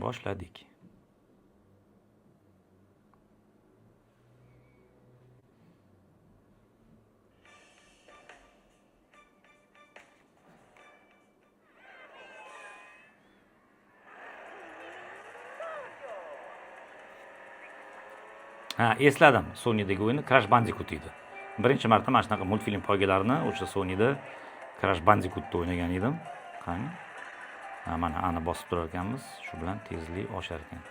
Boshladik. Ha, esladim. Sony'dagi o'yini Crash Bandicoot edi. Birinchi marta mana shunaqa multfilm poygalarini o'sha Sony'da Crash Bandicoot'da o'ynagan edim. Qani? Ha, mana ani bosib turar ekanmiz, shu bilan tezlik oshar ekan.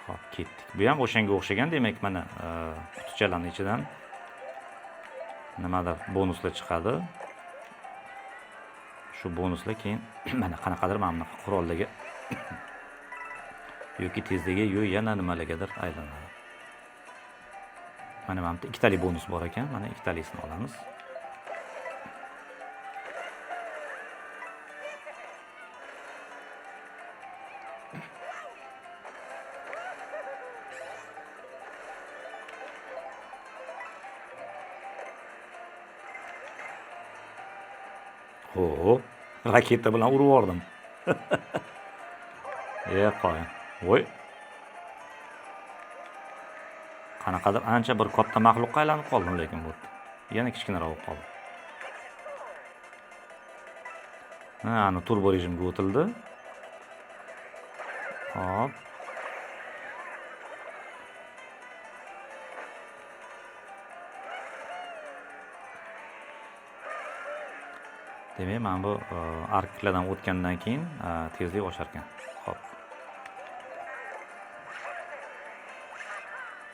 Xo'p, ketdik. Bu ham o'shanga o'xshagan, demak, mana qutichalarning ichidan nimadir bonuslar chiqadi. Shu bonuslar keyin mana qanaqadir mana bunaqa qurollarga yoki tezligi yo yana nimalargadir aylanadi. Mana bu yerda ikkitali bonus bor ekan, mana ikkitalisini olamiz. Xo'p, raketa bilan urib yubordim. E, qo'y. Voy. Qanaqadir ancha bir katta maxluqqa aylanib qoldim lekin bu yerda. Yana kichkinaroq bo'lib qoldi. Ha, ana turbo rejimga o'tildi. Hop. Demak, mana bu arklardan o'tgandan keyin tezlik oshar ekan. Hop.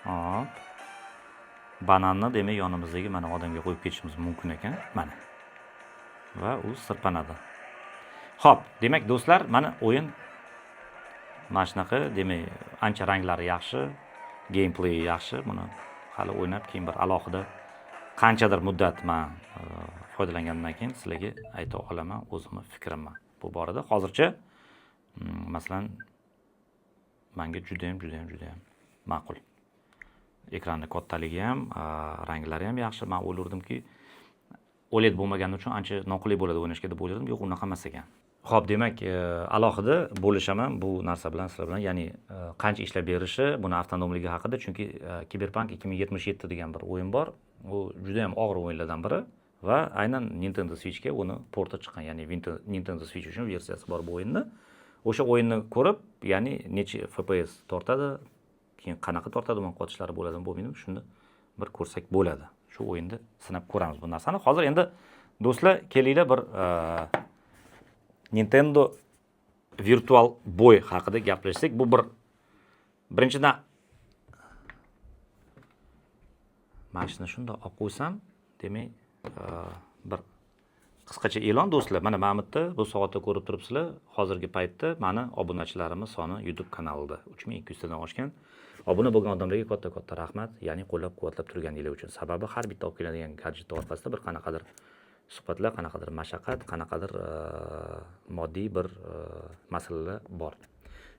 Hop. Bananni demak yonimizdagi mana odamga qo'yib ketishimiz mumkin ekan. Mana. Va u sirpanadi. Xo'p, demak do'stlar, mana o'yin mana shunaqa, demak ancha ranglari yaxshi, gameplay yaxshi. Buni hali o'ynab keyin bir alohida qanchadir muddat men foydalangandan keyin sizlarga ayta olaman o'zimni fikrimni bu borada. Hozircha, masalan, menga juda ham, juda ham, juda ham ma'qul. Ekranning kattaligi ham, ranglari ham yaxshi. Men o'ylardimki, OLED bo'lmagani uchun ancha noqulay bo'ladi o'ynashga deb o'ylardim. Yo'q, unaqa emas ekan. Xo'p, demak, alohida bo'lishaman bu narsa bilan sizlar bilan, ya'ni qancha ishlab berishi, buni avtonomligi haqida, chunki Cyberpunk 2077 degan bir o'yin bor. U juda ham og'ir o'yinlardan biri va aynan Nintendo Switchga uni porti chiqqan, ya'ni Nintendo Switch uchun versiyasi bor bu o'yinni. O'sha o'yinni ko'rib, ya'ni necha FPS tortadi, keyin qanaqa tortadi, umuman qotishlari bo'ladimi, bo'lmaydimi, shuni bir ko'rsak bo'ladi. Shu o'yinda sinab ko'ramiz bu narsani. Hozir endi do'stlar, kelinglar bir Nintendo Virtual Boy haqida gaplashsak. Bu bir birinchidan Mana shuni shundoq olib qo'ysam, demak, bir qisqacha e'lon do'stlar. Mana bu yerda bu soatda ko'rib turibsizlar, hozirgi paytda mani obunachilarimiz soni YouTube kanalida 3200 tadan oshgan. Obuna bo'lgan odamlarga katta-katta rahmat, ya'ni qo'llab-quvvatlab turganinglar uchun. Sababi har bitta olib keladigan gadjet orqasida bir qanaqadir suhbatlar, qanaqadir mashaqqat, qanaqadir moddiy bir masalalar bor.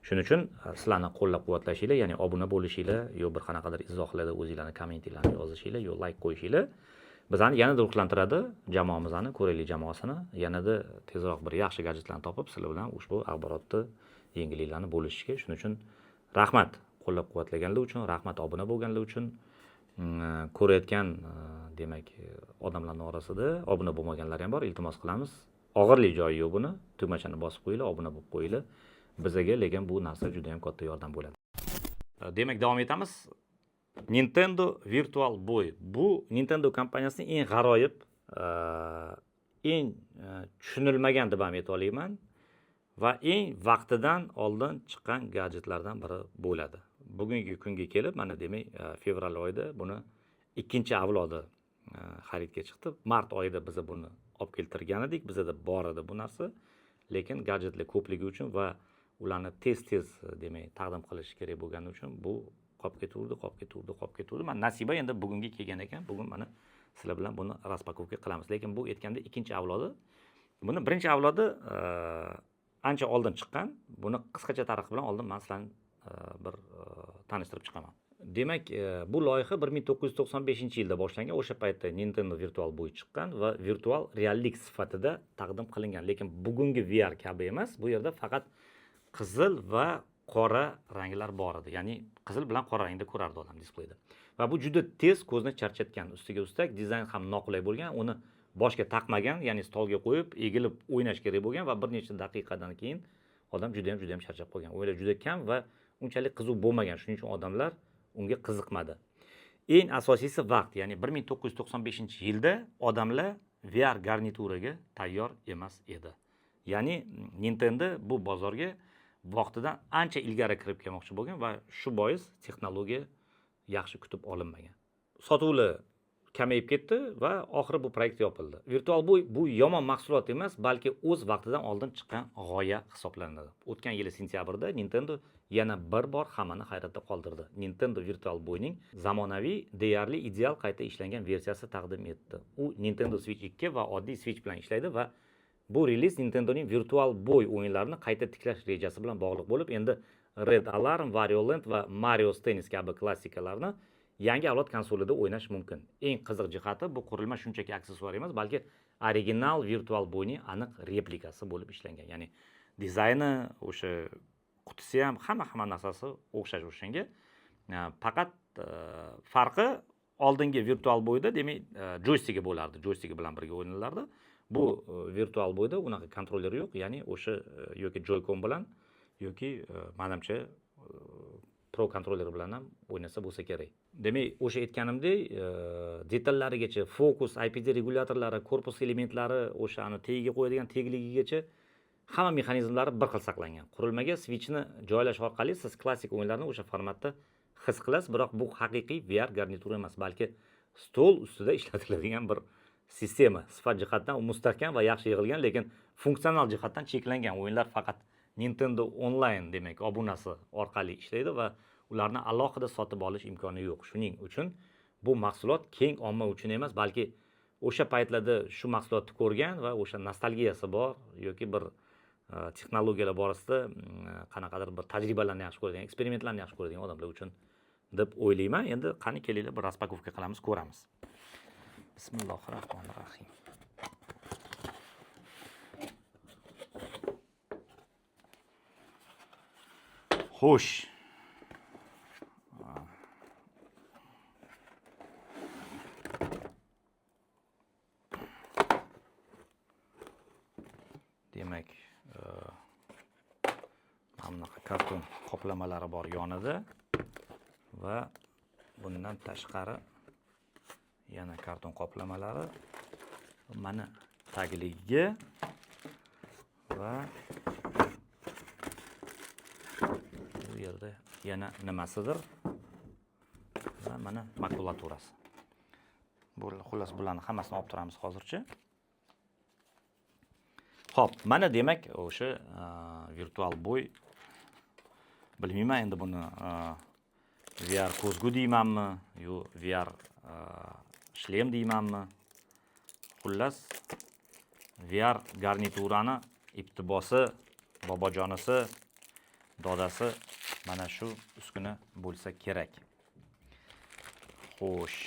Shuning uchun sizlarni qo'llab-quvvatlashinglar, ya'ni obuna bo'lishinglar, yo bir qanaqadir izohlarda o'zinglarni kommentinglarni yozishinglar, yo like qo'yishinglar bizani yanada ruhlantiradi, jamoamizni, ko'raylik jamoasini yanada tezroq bir yaxshi gadjetlarni topib, sizlar bilan ushbu axborotni, yangiliklarni bo'lishishga. Shuning uchun rahmat qo'llab-quvvatlaganlar uchun, rahmat obuna bo'lganlar uchun. Ko'rayotgan, demak, odamlarning orasida obuna bo'lmaganlar ham bor, iltimos qilamiz. Og'irlik joyi yo'q buni, tugmachani bosib qo'yinglar, obuna bo'lib qo'yinglar. Bizaga lekin bu narsa juda ham katta yordam bo'ladi. Demak, davom etamiz. Nintendo Virtual Boy. Bu Nintendo kompaniyasining eng g'aroyib, eng tushunilmagan deb ham ayta olaman va eng vaqtidan oldin chiqqan gadjetlardan biri bo'ladi. Bugungi kunga kelib, mana demak, fevral oyida buni ikkinchi avlodi xaridga chiqdi. Mart oyida biz buni olib keltirgan edik, bizda bor edi bu narsa, lekin gadjetlar ko'pligi uchun va ularni tez-tez demak taqdim qilish kerak bo'lgani uchun bu qolib ketaverdi, qolib ketaverdi, qolib ketaverdi. Mana nasiba endi bugunga kelgan ekan. Bugun mana sizlar bilan buni raspakovka qilamiz. Lekin bu aytganda ikkinchi avlodi. Buni birinchi avlodi ancha oldin chiqqan. Buni qisqacha tarix bilan oldin men sizlarni bir tanishtirib chiqaman. Demak, bu loyiha 1995-yilda boshlangan. O'sha paytda Nintendo Virtual Boy chiqqan va virtual reallik sifatida taqdim qilingan. Lekin bugungi VR kabi emas. Bu yerda faqat qizil va qora ranglar bor edi. Ya'ni qizil bilan qora rangda ko'rardi odam displeyda. Va bu juda tez ko'zni charchatgan. Ustiga ustak dizayn ham noqulay bo'lgan. Uni boshga taqmagan, ya'ni stolga qo'yib, egilib o'ynash kerak bo'lgan va bir necha daqiqadan keyin odam juda ham, juda ham charchab qolgan. O'yinlar juda kam va unchalik qiziq bo'lmagan. Shuning uchun odamlar unga qiziqmadi. Eng asosiysi vaqt, ya'ni 1995-yilda odamlar VR garnituraga tayyor emas edi. Ya'ni Nintendo bu bozorga vaqtidan ancha ilgari kirib kelmoqchi bo'lgan va shu bois texnologiya yaxshi kutib olinmagan. Sotuvlar kamayib ketdi va oxiri bu proyekt yopildi. Virtual Boy bu yomon mahsulot emas, balki o'z vaqtidan oldin chiqqan g'oya hisoblanadi. O'tgan yili sentyabrda Nintendo yana bir bor hammani hayratda qoldirdi. Nintendo Virtual Boyning zamonaviy, deyarli ideal qayta ishlangan versiyasi taqdim etdi. U Nintendo Switch 2 va oddiy Switch bilan ishlaydi va bu reliz Nintendoning Virtual Boy o'yinlarini qayta tiklash rejasi bilan bog'liq bo'lib, endi Red Alarm, Wario Land va Mario Tennis kabi klassikalarni yangi avlod konsolida o'ynash mumkin. Eng qiziq jihati, bu qurilma shunchaki aksessuar emas, balki original Virtual Boyning aniq replikasi bo'lib ishlangan. Ya'ni dizayni, o'sha qutisi ham, hamma narsasi o'xshash o'shanga. Faqat farqi oldingi Virtual Boyda, demak, joystiki bo'lardi, joystiki bilan birga o'ynalardi. Bu Virtual Boyda unaqa kontroller yo'q, ya'ni o'sha yoki Joy-Con bilan yoki manimcha Pro kontroller bilan ham o'ynasa bo'lsa kerak. Demak, o'sha aytganimdek, detallarigacha, fokus, IPD regulyatorlari, korpus elementlari, o'shani tagiga qo'yadigan tegligigacha hamma mexanizmlari bir xil saqlangan. Qurilmaga Switchni joylash orqali siz klassik o'yinlarni o'sha formatda his qilasiz, biroq bu haqiqiy VR garnitura emas, balki stol ustida ishlatiladigan bir sistema. Sifat jihatdan u mustahkam va yaxshi yig'ilgan, lekin funksional jihatdan cheklangan. O'yinlar faqat Nintendo Online, demak, obunasi orqali ishlaydi va ularni alohida sotib olish imkoni yo'q. Shuning uchun bu mahsulot keng omma uchun emas, balki o'sha paytlarda shu mahsulotni ko'rgan va o'sha nostalgiyasi bor yoki bir texnologiyalar borasida qanaqadir bir tajribalarni yaxshi ko'radigan, eksperimentlarni yaxshi ko'radigan odamlar uchun deb o'ylayman. Endi qani kelinglar, bir raspakovka qilamiz, ko'ramiz. Bismillahirrohmanirrohim. Xo'sh. Demak, mana bunaqa karton qoplamalari bor yonida va bundan tashqari yana karton qoplamalari mana tagligiga va bu yerda yana nimasidir va mana makulaturasi. Xullas, bularni hammasini olib turamiz hozircha. Xo'p, mana demak o'sha Virtual Boy, bilmayman endi buni VR ko'zgu deymanmi, yo VR shlem deymanmi. Xullas, VR garniturani ibtibosi, bobojonisi, dodasi mana shu uskuna bo'lsa kerak. Xo'sh.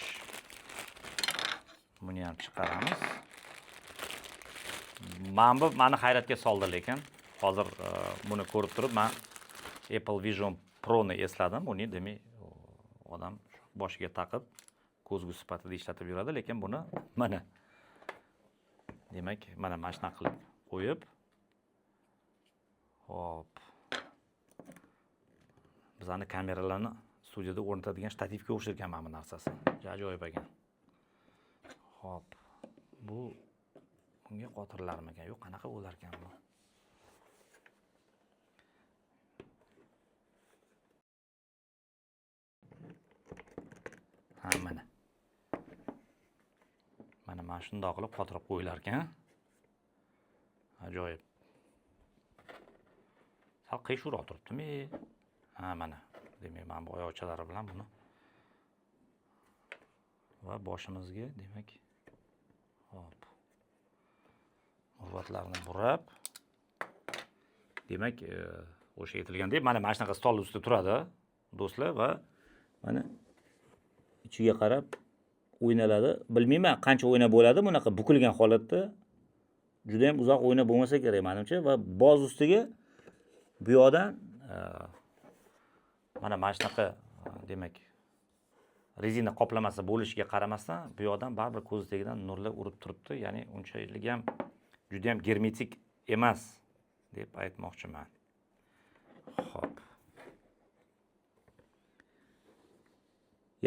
Buni ham chiqaramiz. Mana bu meni hayratga soldi, lekin hozir buni ko'rib turib men Apple Vision Pro ni esladim. Uni demak odam boshiga taqib ko'zgu sifatida ishlatib yuradi, lekin buni mana demak mana shunaqa qilib qo'yib, hop, bizani kameralarni studiyada o'rnatadigan shtativga o'xshar ekan mana bu narsasi. Ajoyib ekan. Hop, bu bunga qotirilarmikan? Yo'q, qanaqa bo'lar ekan bu? Ha, mana. Mana mana shundoq qilib qotirib qo'yilar ekan. Ajoyib. Sal qiyshuqroq turibdimi? Ha, mana. Demak, mana bu oyoqchalari bilan buni va boshimizga demak, hop, murvatlarni burab, demak, o'sha aytilgandek, mana shunaqa stol ustida turadi do'stlar va mana ichiga qarab o'ynaladi. Bilmayman qancha o'ynab bo'ladi bunaqa bukilgan holatda. Juda ham uzoq o'ynab bo'lmasa kerak menimcha va boz ustiga bu yoqdan mana shunaqa demak rezina qoplamasi bo'lishiga qaramasdan bu yoqdan baribir ko'z tagidan nurlar urib turibdi. Ya'ni unchalik ham juda ham germetik emas deb aytmoqchiman. Xo'p.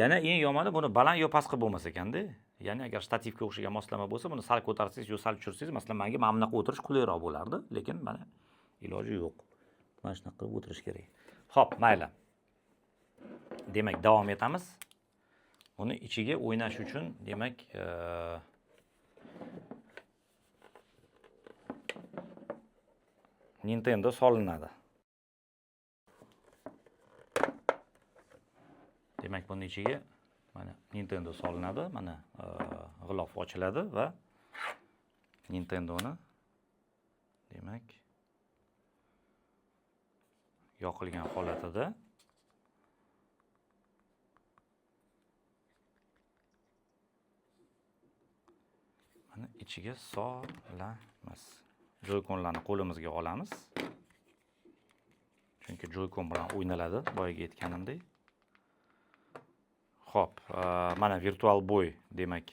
Yana eng yomoni buni baland yo past qilib bo'lmas ekanda. Ya'ni agar shtativga o'xshagan moslama bo'lsa, buni sal ko'tarsangiz yo sal tushirsangiz, masalan, menga mana bunaqa o'tirish qulayroq bo'lardi, lekin mana iloji yo'q. Mana shunaqa qilib o'tirish kerak. Xo'p, mayli. Demak, davom etamiz. Uni ichiga o'ynash uchun, demak, Nintendo solinadi. Demak, buning ichiga mana Nintendo solinadi, mana g'ilof ochiladi va Nintendoni demak yoqilgan holatida mana ichiga solamiz. Joy-Conlarni qo'limizga olamiz. Chunki Joy-Con bilan o'ynaladi, boyagi aytganimdek. Xo'p, mana Virtual Boy demak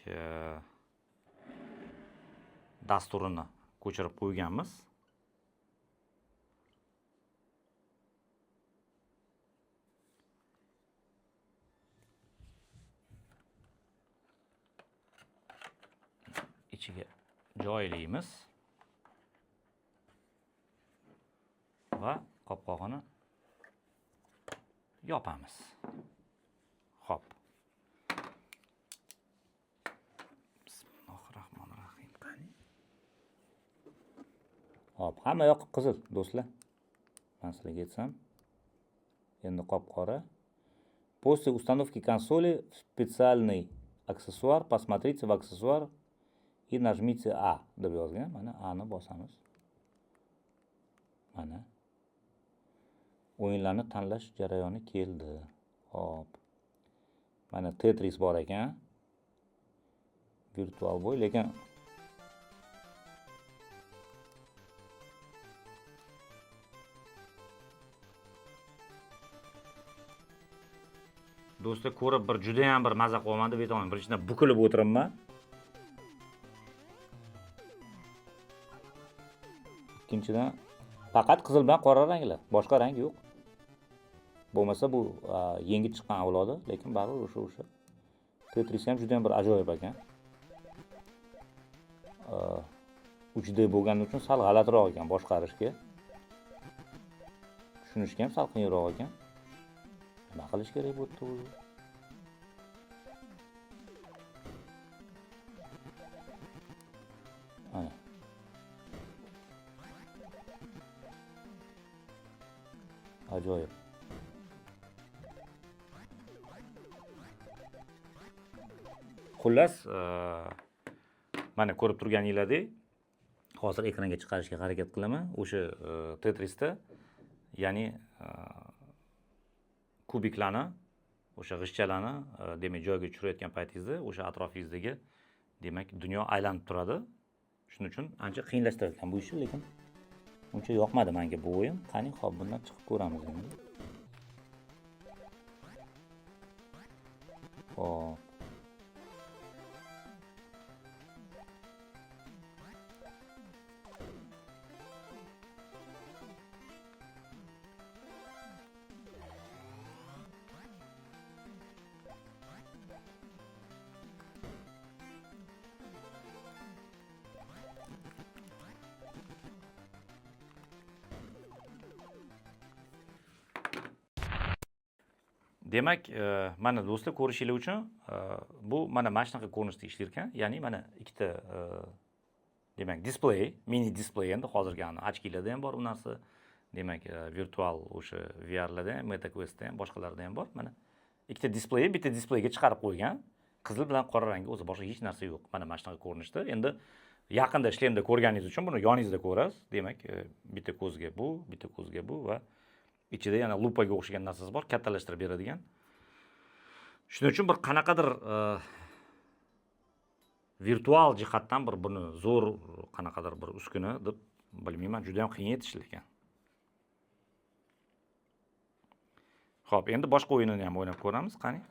dasturini ko'chirib qo'yganmiz. Ichiga joylaymiz va qopqog'ini yopamiz. Xo'p. Bismillahirrohmanirrohim. Qani? Xo'p, hamma yoq qizil do'stlar. Men sizlarga aytsam, endi qop-qora. После установки консоли в специальный аксессуар, посмотрите в аксессуар и нажмите А deb yozgan. Mana A ni bosamiz. Mana o'yinlarni tanlash jarayoni keldi. Xo'p. Mana Tetris bor ekan. Virtual Boy, lekin do'stlar ko'rib bir juda ham bir maza qilaman deb aytaman. Birinchidan bukilib o'tiribman. Ikkinchidan faqat qizil bilan qora ranglar, boshqa rang yo'q. Bo'lmasa bu yangi chiqqan avlodi, lekin baribir o'sha. Tetris ham juda ham bir ajoyib ekan. 3D bo'lgani uchun sal g'alatiroq ekan boshqarishga. Tushunishga ham sal qiyinroq ekan. Nima qilish kerak bu yerda o'zi? Ajoyib. Xullas, mana ko'rib turganinglardek, hozir ekranga chiqarishga harakat qilaman. O'sha Tetrisda, ya'ni kubiklarni, o'sha g'ishtchalarni, demak, joyiga tushirayotgan paytingizda o'sha atrofingizdagi, demak, dunyo aylanib turadi. Shuning uchun ancha qiyinlashtirilgan bu ishni, lekin uncha yoqmadi menga bu o'yin. Qani, xo'p, bundan chiqib ko'ramiz endi. Xo'p. Demak, mana do'stlar, ko'rishingiz uchun bu mana shunaqa ko'rinishda ishlar ekan. Ya'ni mana ikkita demak displey, mini displey endi hozirgi ochkilarda ham bor u narsa. Demak, virtual o'sha VR-larda ham, Meta Quest'da ham, boshqalarda ham bor. Mana ikkita displey, bitta displeyga chiqarib qo'ygan. Qizil bilan qora rangga o'zi boshqa hech narsa yo'q. Mana shunaqa ko'rinishda. Endi yaqinda shlemda ko'rganingiz uchun buni yoningizda ko'rasiz. Demak, bitta ko'zga bu, bitta ko'zga bu va ichida yana lupaga o'xshagan narsasi bor, kattalashtirib beradigan. Shuning uchun bir qanaqadir virtual jihatdan bir buni zo'r qanaqadir bir uskuna deb bilmayman, juda ham qiyin yetish lekin. Xo'p, endi boshqa o'yinini ham o'ynab ko'ramiz, qani.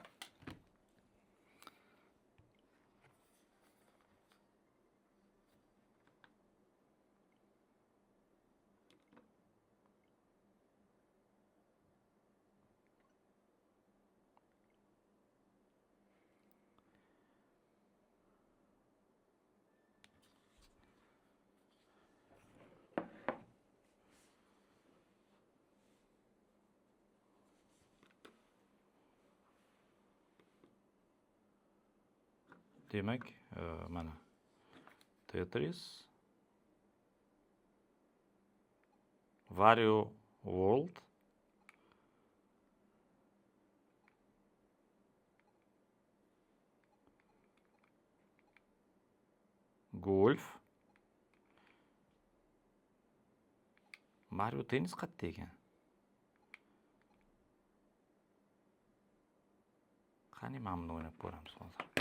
Demak, mana Tetris, Wario World, Golf, Mario Tennis qayerda ekan? Qani mana buni o'ynab ko'ramiz hozir.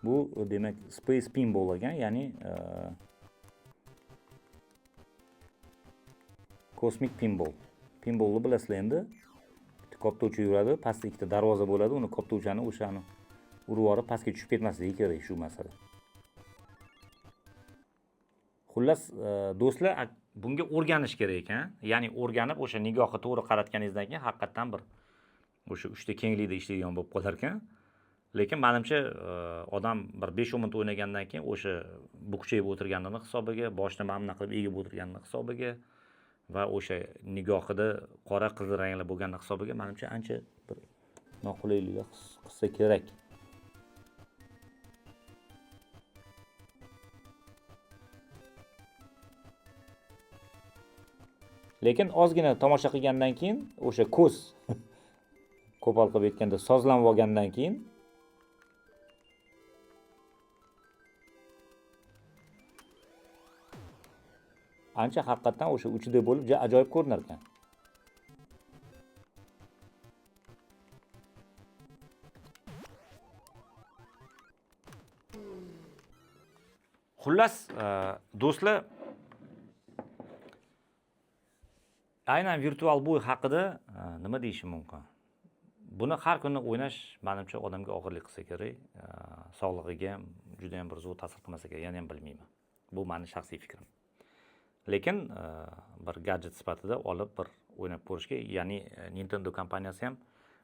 Bu demak Space Pinball ekan, ya'ni Cosmic Pinball. Pinballni bilasizlar endi. Bitta koptovcha yuradi, pastda ikkita darvoza bo'ladi, uni koptovchani o'shani urib yuborib pastga tushib ketmasligi kerak shu masala. Xullas, do'stlar, bunga o'rganish kerak ekan. Ya'ni o'rganib o'sha nigohni to'g'ri qaratganingizdan keyin haqiqatan bir o'sha uchta kenglikda ishlaydigan bo'lib qolar ekan. Lekin menimcha, odam bir 5-10 minut o'ynagandan keyin o'sha bukchayib o'tirganini hisobiga, boshini mana bunaqa qilib egib o'tirganini hisobiga va o'sha nigohida qora qizil ranglar bo'lganini hisobiga menimcha ancha bir noqulayliklar his qilsa kerak. Lekin ozgina tomosha qilgandan keyin o'sha ko'z qo'pol qilib aytganda sozlanib olgandan keyin ancha haqiqatan o'sha 3D bo'lib juda ajoyib ko'rinar ekan. Xullas, do'stlar, aynan Virtual Boy haqida nima deyishim mumkin? Buni har kuni o'ynash menimcha odamga og'irlik qilsa kerak, sog'lig'iga ham juda ham bir zo'r ta'sir qilmasa kerak, yana ham bilmayman. Bu mening shaxsiy fikrim. Lekin bir gadjet sifatida olib bir o'ynab ko'rishga, ya'ni Nintendo kompaniyasi ham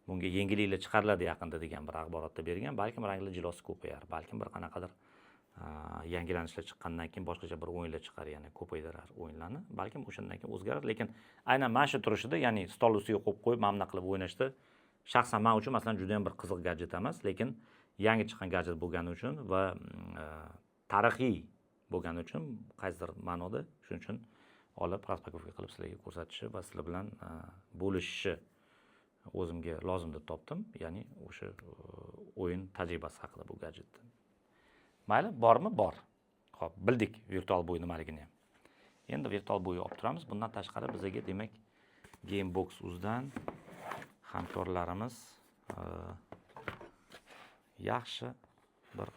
Bunga yangiliklar chiqariladi yaqinda degan bir axborotda bergan. Balkim rangli jilosi ko'payar, balkim bir qanaqadir yangilanishlar chiqqandan keyin boshqacha bir o'yinlar chiqar, ya'ni ko'paytirar o'yinlarni. Balkim o'shandan keyin o'zgarar, lekin aynan mana shu turishida, ya'ni stol ustiga qo'yib qo'yib mana bunaqa qilib o'ynashda shaxsan men uchun masalan juda ham bir qiziq gadjet emas, lekin yangi chiqqan gadjet bo'lgani uchun va tarixiy bo'lgani uchun qaysidir ma'noda shuning uchun olib распаковка qilib sizlarga ko'rsatishi va sizlar bilan bo'lishishi o'zimga lozim deb topdim. Ya'ni o'sha o'yin tajribasi haqida bu gadjetni. Mayli, bormi? Bor. Xo'p, bildik Virtual Boy nimaligini ham. Endi Virtual Boyni olib turamiz. Bundan tashqari bizga demak Gamebox uzdan hamkorlarimiz yaxshi bir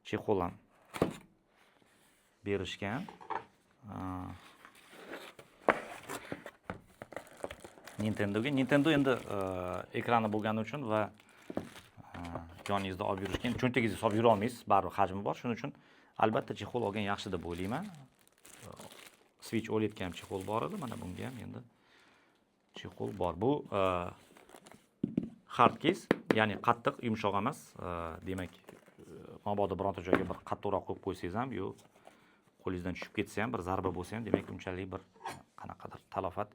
chexol ham berishgan. Nintendoga. Nintendo endi ekrani bo'lgani uchun va yoningizda olib yurishga, endi cho'ntagingizga solib yura olmaysiz, baribir hajmi bor. Shuning uchun albatta chexol olgan yaxshi deb o'ylayman. Switch OLEDga ham chexol bor edi, mana bunga ham endi chexol bor. Bu hard case, ya'ni qattiq, yumshoq emas. Demak, mabodo bironta joyga bir qattiqroq qo'yib qo'ysangiz ham, yo qo'lingizdan tushib ketsa ham, bir zarba bo'lsa ham, demak unchalik bir qanaqadir talofat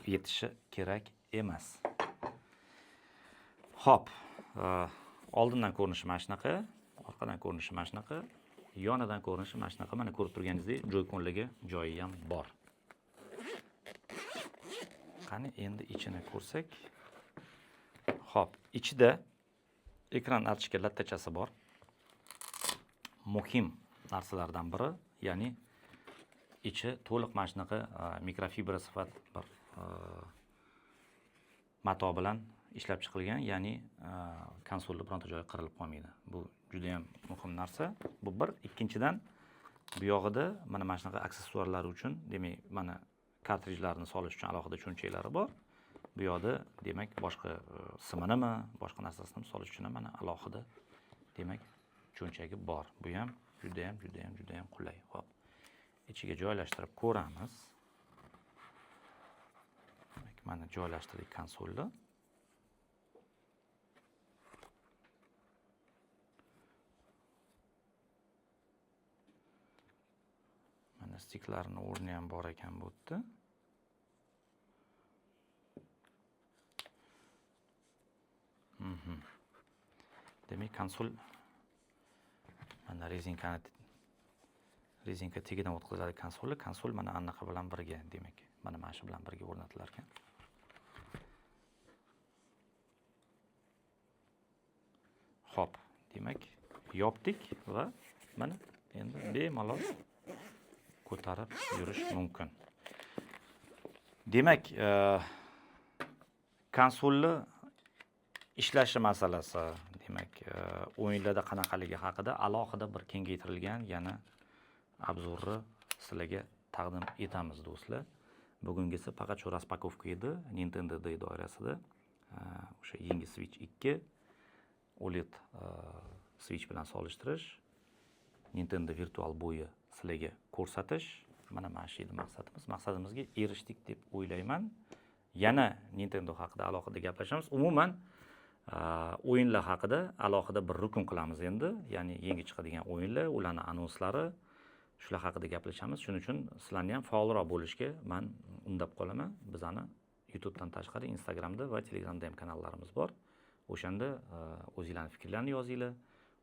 yetishi kerak emas. Xo'p, oldindan ko'rinishi mana shunaqa, orqadan ko'rinishi mana shunaqa, yonidan ko'rinishi mana shunaqa. Mana ko'rib turganingizdek, Joy-Conligi joyi ham bor. Qani endi ichini ko'rsak. Xo'p, ichida ekran archishga lattachasi bor. Muhim narsalardan biri, ya'ni ichi to'liq mana shunaqa mikrofibra sifat bir mato bilan ishlab chiqilgan, ya'ni konsolni bironta joyi qirilib qolmaydi. Bu juda ham muhim narsa. Bu bir. Ikkinchidan, bu yog'ida mana shunaqa aksessuarlar uchun, demak, mana kartrijlarni solish uchun alohida cho'nchaklari bor. Bu yoqda demak boshqa siminimi, boshqa narsasini solish uchun ham mana alohida demak cho'nchagi bor. Bu ham juda ham, juda ham, juda ham qulay. Xo'p, ichiga joylashtirib ko'ramiz. Demak, mana joylashtirdik konsolni. Mana stiklarni o'rni ham bor ekan bu yerda. Demak, konsol mana rezinka tegidan o'tkaziladi konsolni. Konsol mana anaqa bilan birga, demak, mana shu bilan birga o'rnatilar ekan. Xo'p, demak, yopdik va mana endi bemalol ko'tarib yurish mumkin. Demak, konsolni ishlashi masalasi, demak, o'yinlarda qanaqaligi haqida alohida bir kengaytirilgan yana obzorni sizlarga taqdim etamiz do'stlar. Bugungisi faqat shu raspakovka edi Nintendo Day doirasida. O'sha yangi Switch 2 OLED Switch bilan solishtirish, Nintendo Virtual Boy'i sizlarga ko'rsatish. Mana shu edi maqsadimiz. Maqsadimizga erishdik deb o'ylayman. Yana Nintendo haqida alohida gaplashamiz. Umuman, o'yinlar haqida alohida bir rukun qilamiz endi. Ya'ni yangi chiqadigan o'yinlar, ularning anonslari, shular haqida gaplashamiz. Shuning uchun sizlarni ham faolroq bo'lishga men undab qolaman. Bizani YouTube'dan tashqari Instagramda va Telegramda ham kanallarimiz bor. O'shanda o'zinglarning fikrlarini yozinglar,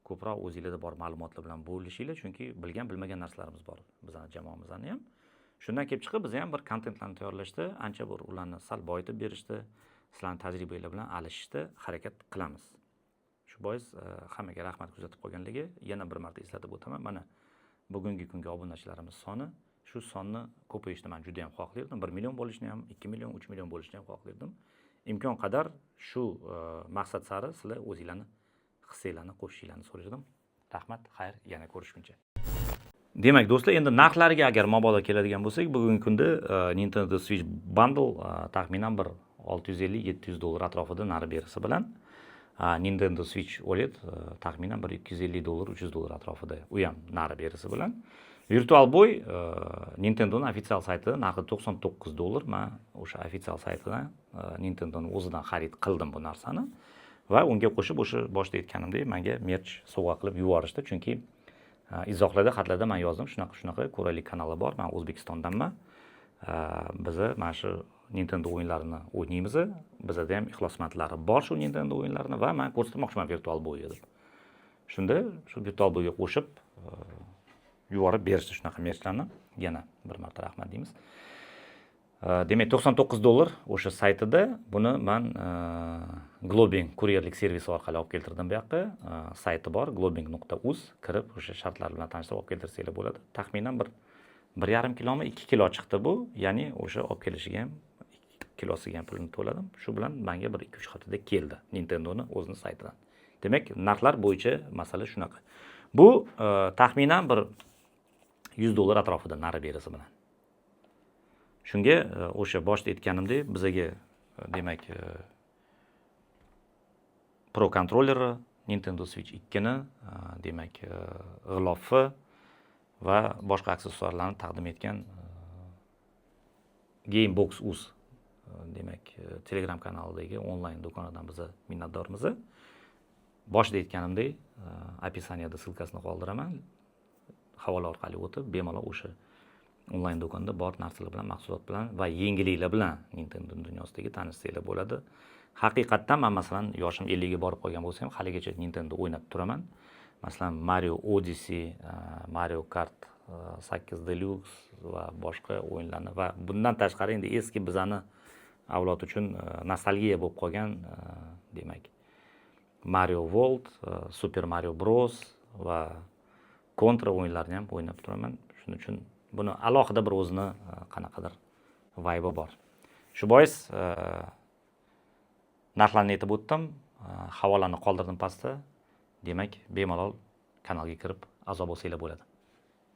ko'proq o'zinglarda bor ma'lumotlar bilan bo'lishinglar, chunki bilgan bilmagan narsalarimiz bor bizani jamoamizning ham. Shundan kelib chiqib biz ham bir kontentlarni tayyorlashda, ancha bir ularni sal boyitib berishda, sizlarning tajribanglar bilan alishishda harakat qilamiz. Shu bois hammaga rahmat kuzatib qolganligi, yana bir marta eslatib o'taman. Mana bugungi kungi obunachilarimiz soni, shu sonni ko'payishni men juda ham xohlardim. 1 million bo'lishini ham, 2 million, 3 million bo'lishini ham xohlardim. Imkon qadar shu maqsad sari sizlar o'zinglarni hissanglarni qo'shishinglarni so'rardim. Rahmat, xayr, yana ko'rishguncha. Demak, do'stlar, endi narxlariga agar mabodo keladigan bo'lsak, bugungi kunda Nintendo Switch Bundle taxminan bir olti yuz ellik, yetti yuz dollar atrofida nari berisi bilan, Nintendo Switch OLED taxminan bir ikki yuz ellik dollar, uch yuz dollar atrofida, u ham nari berisi bilan. Virtual Boy Nintendo'ni официал saytida narxi 99 dollar. Man o'sha официал saytidan, Nintendo'ni o'zidan xarid qildim bu narsani va unga qo'shib, o'sha boshida aytganimdek, manga merch sovg'a qilib yuborishdi, chunki izohlarda, xatlarda man yozdim: "Shunaqa, shunaqa ko'raylik kanali bor, man O'zbekistondanman, biza mana shu Nintendo o'yinlarini o'ynaymiz, bizada ham ixlosmandlari bor shu Nintendo o'yinlarini va man ko'rsatmoqchiman Virtual Boyni", deb. Shunda shu Virtual Boyga qo'shib yuborib berishdi shunaqa merchlarni. Yana bir marta rahmat deymiz. Demak, 99 dollar o'sha saytida. Buni man Globing kuryerlik servisi orqali olib keltirdim bu yoqqa. Sayti bor, globing.uz, kirib, o'sha shartlar bilan tanishib olib keltirsanglar bo'ladi. Taxminan 1,5 kilomi, 2 kilo chiqdi bu, ya'ni o'sha olib kelishiga ham, kilosiga ham pulini to'ladim. Shu bilan manga bir 2-3 haftada keldi Nintendoni o'zini saytidan. Demak, narxlar bo'yicha masala shunaqa. Bu taxminan bir 100 dollar atrofida nari berisi bilan. Shunga o'sha boshida aytganimdek, bizaga demak, Pro kontrolleri, Nintendo Switch 2 ni, demak, g'ilofi va boshqa aksessuarlarni taqdim etgan Gamebox uz, demak, Telegram kanalidagi onlayn do'konidan biza minnatdormiz. Boshida aytganimdek, описание da ссылка sini qoldiraman, havola orqali o'tib, bemalol o'sha onlayn do'konda bor narsalar bilan, mahsulot bilan va yengilliklar bilan Nintendo dunyosidagi tanishsanglar bo'ladi. Haqiqatdan man, masalan, yoshim 50 ga borib qolgan bo'lsa ham, haligacha Nintendo o'ynab turaman. Masalan, Mario Odyssey, Mario Kart 8 Deluxe va boshqa o'yinlarni va bundan tashqari endi eski bizani avlod uchun nostalgiya bo'lib qolgan, demak, Mario World, Super Mario Bros va Contra o'yinlarini ham o'ynab turaman. Shuning uchun buni alohida bir o'zini qanaqadir vibe bor. Shu bois narxlarni aytib o'tdim, havolani qoldirdim pastda. Demak, bemalol kanalga kirib a'zo bo'lsanglar bo'ladi.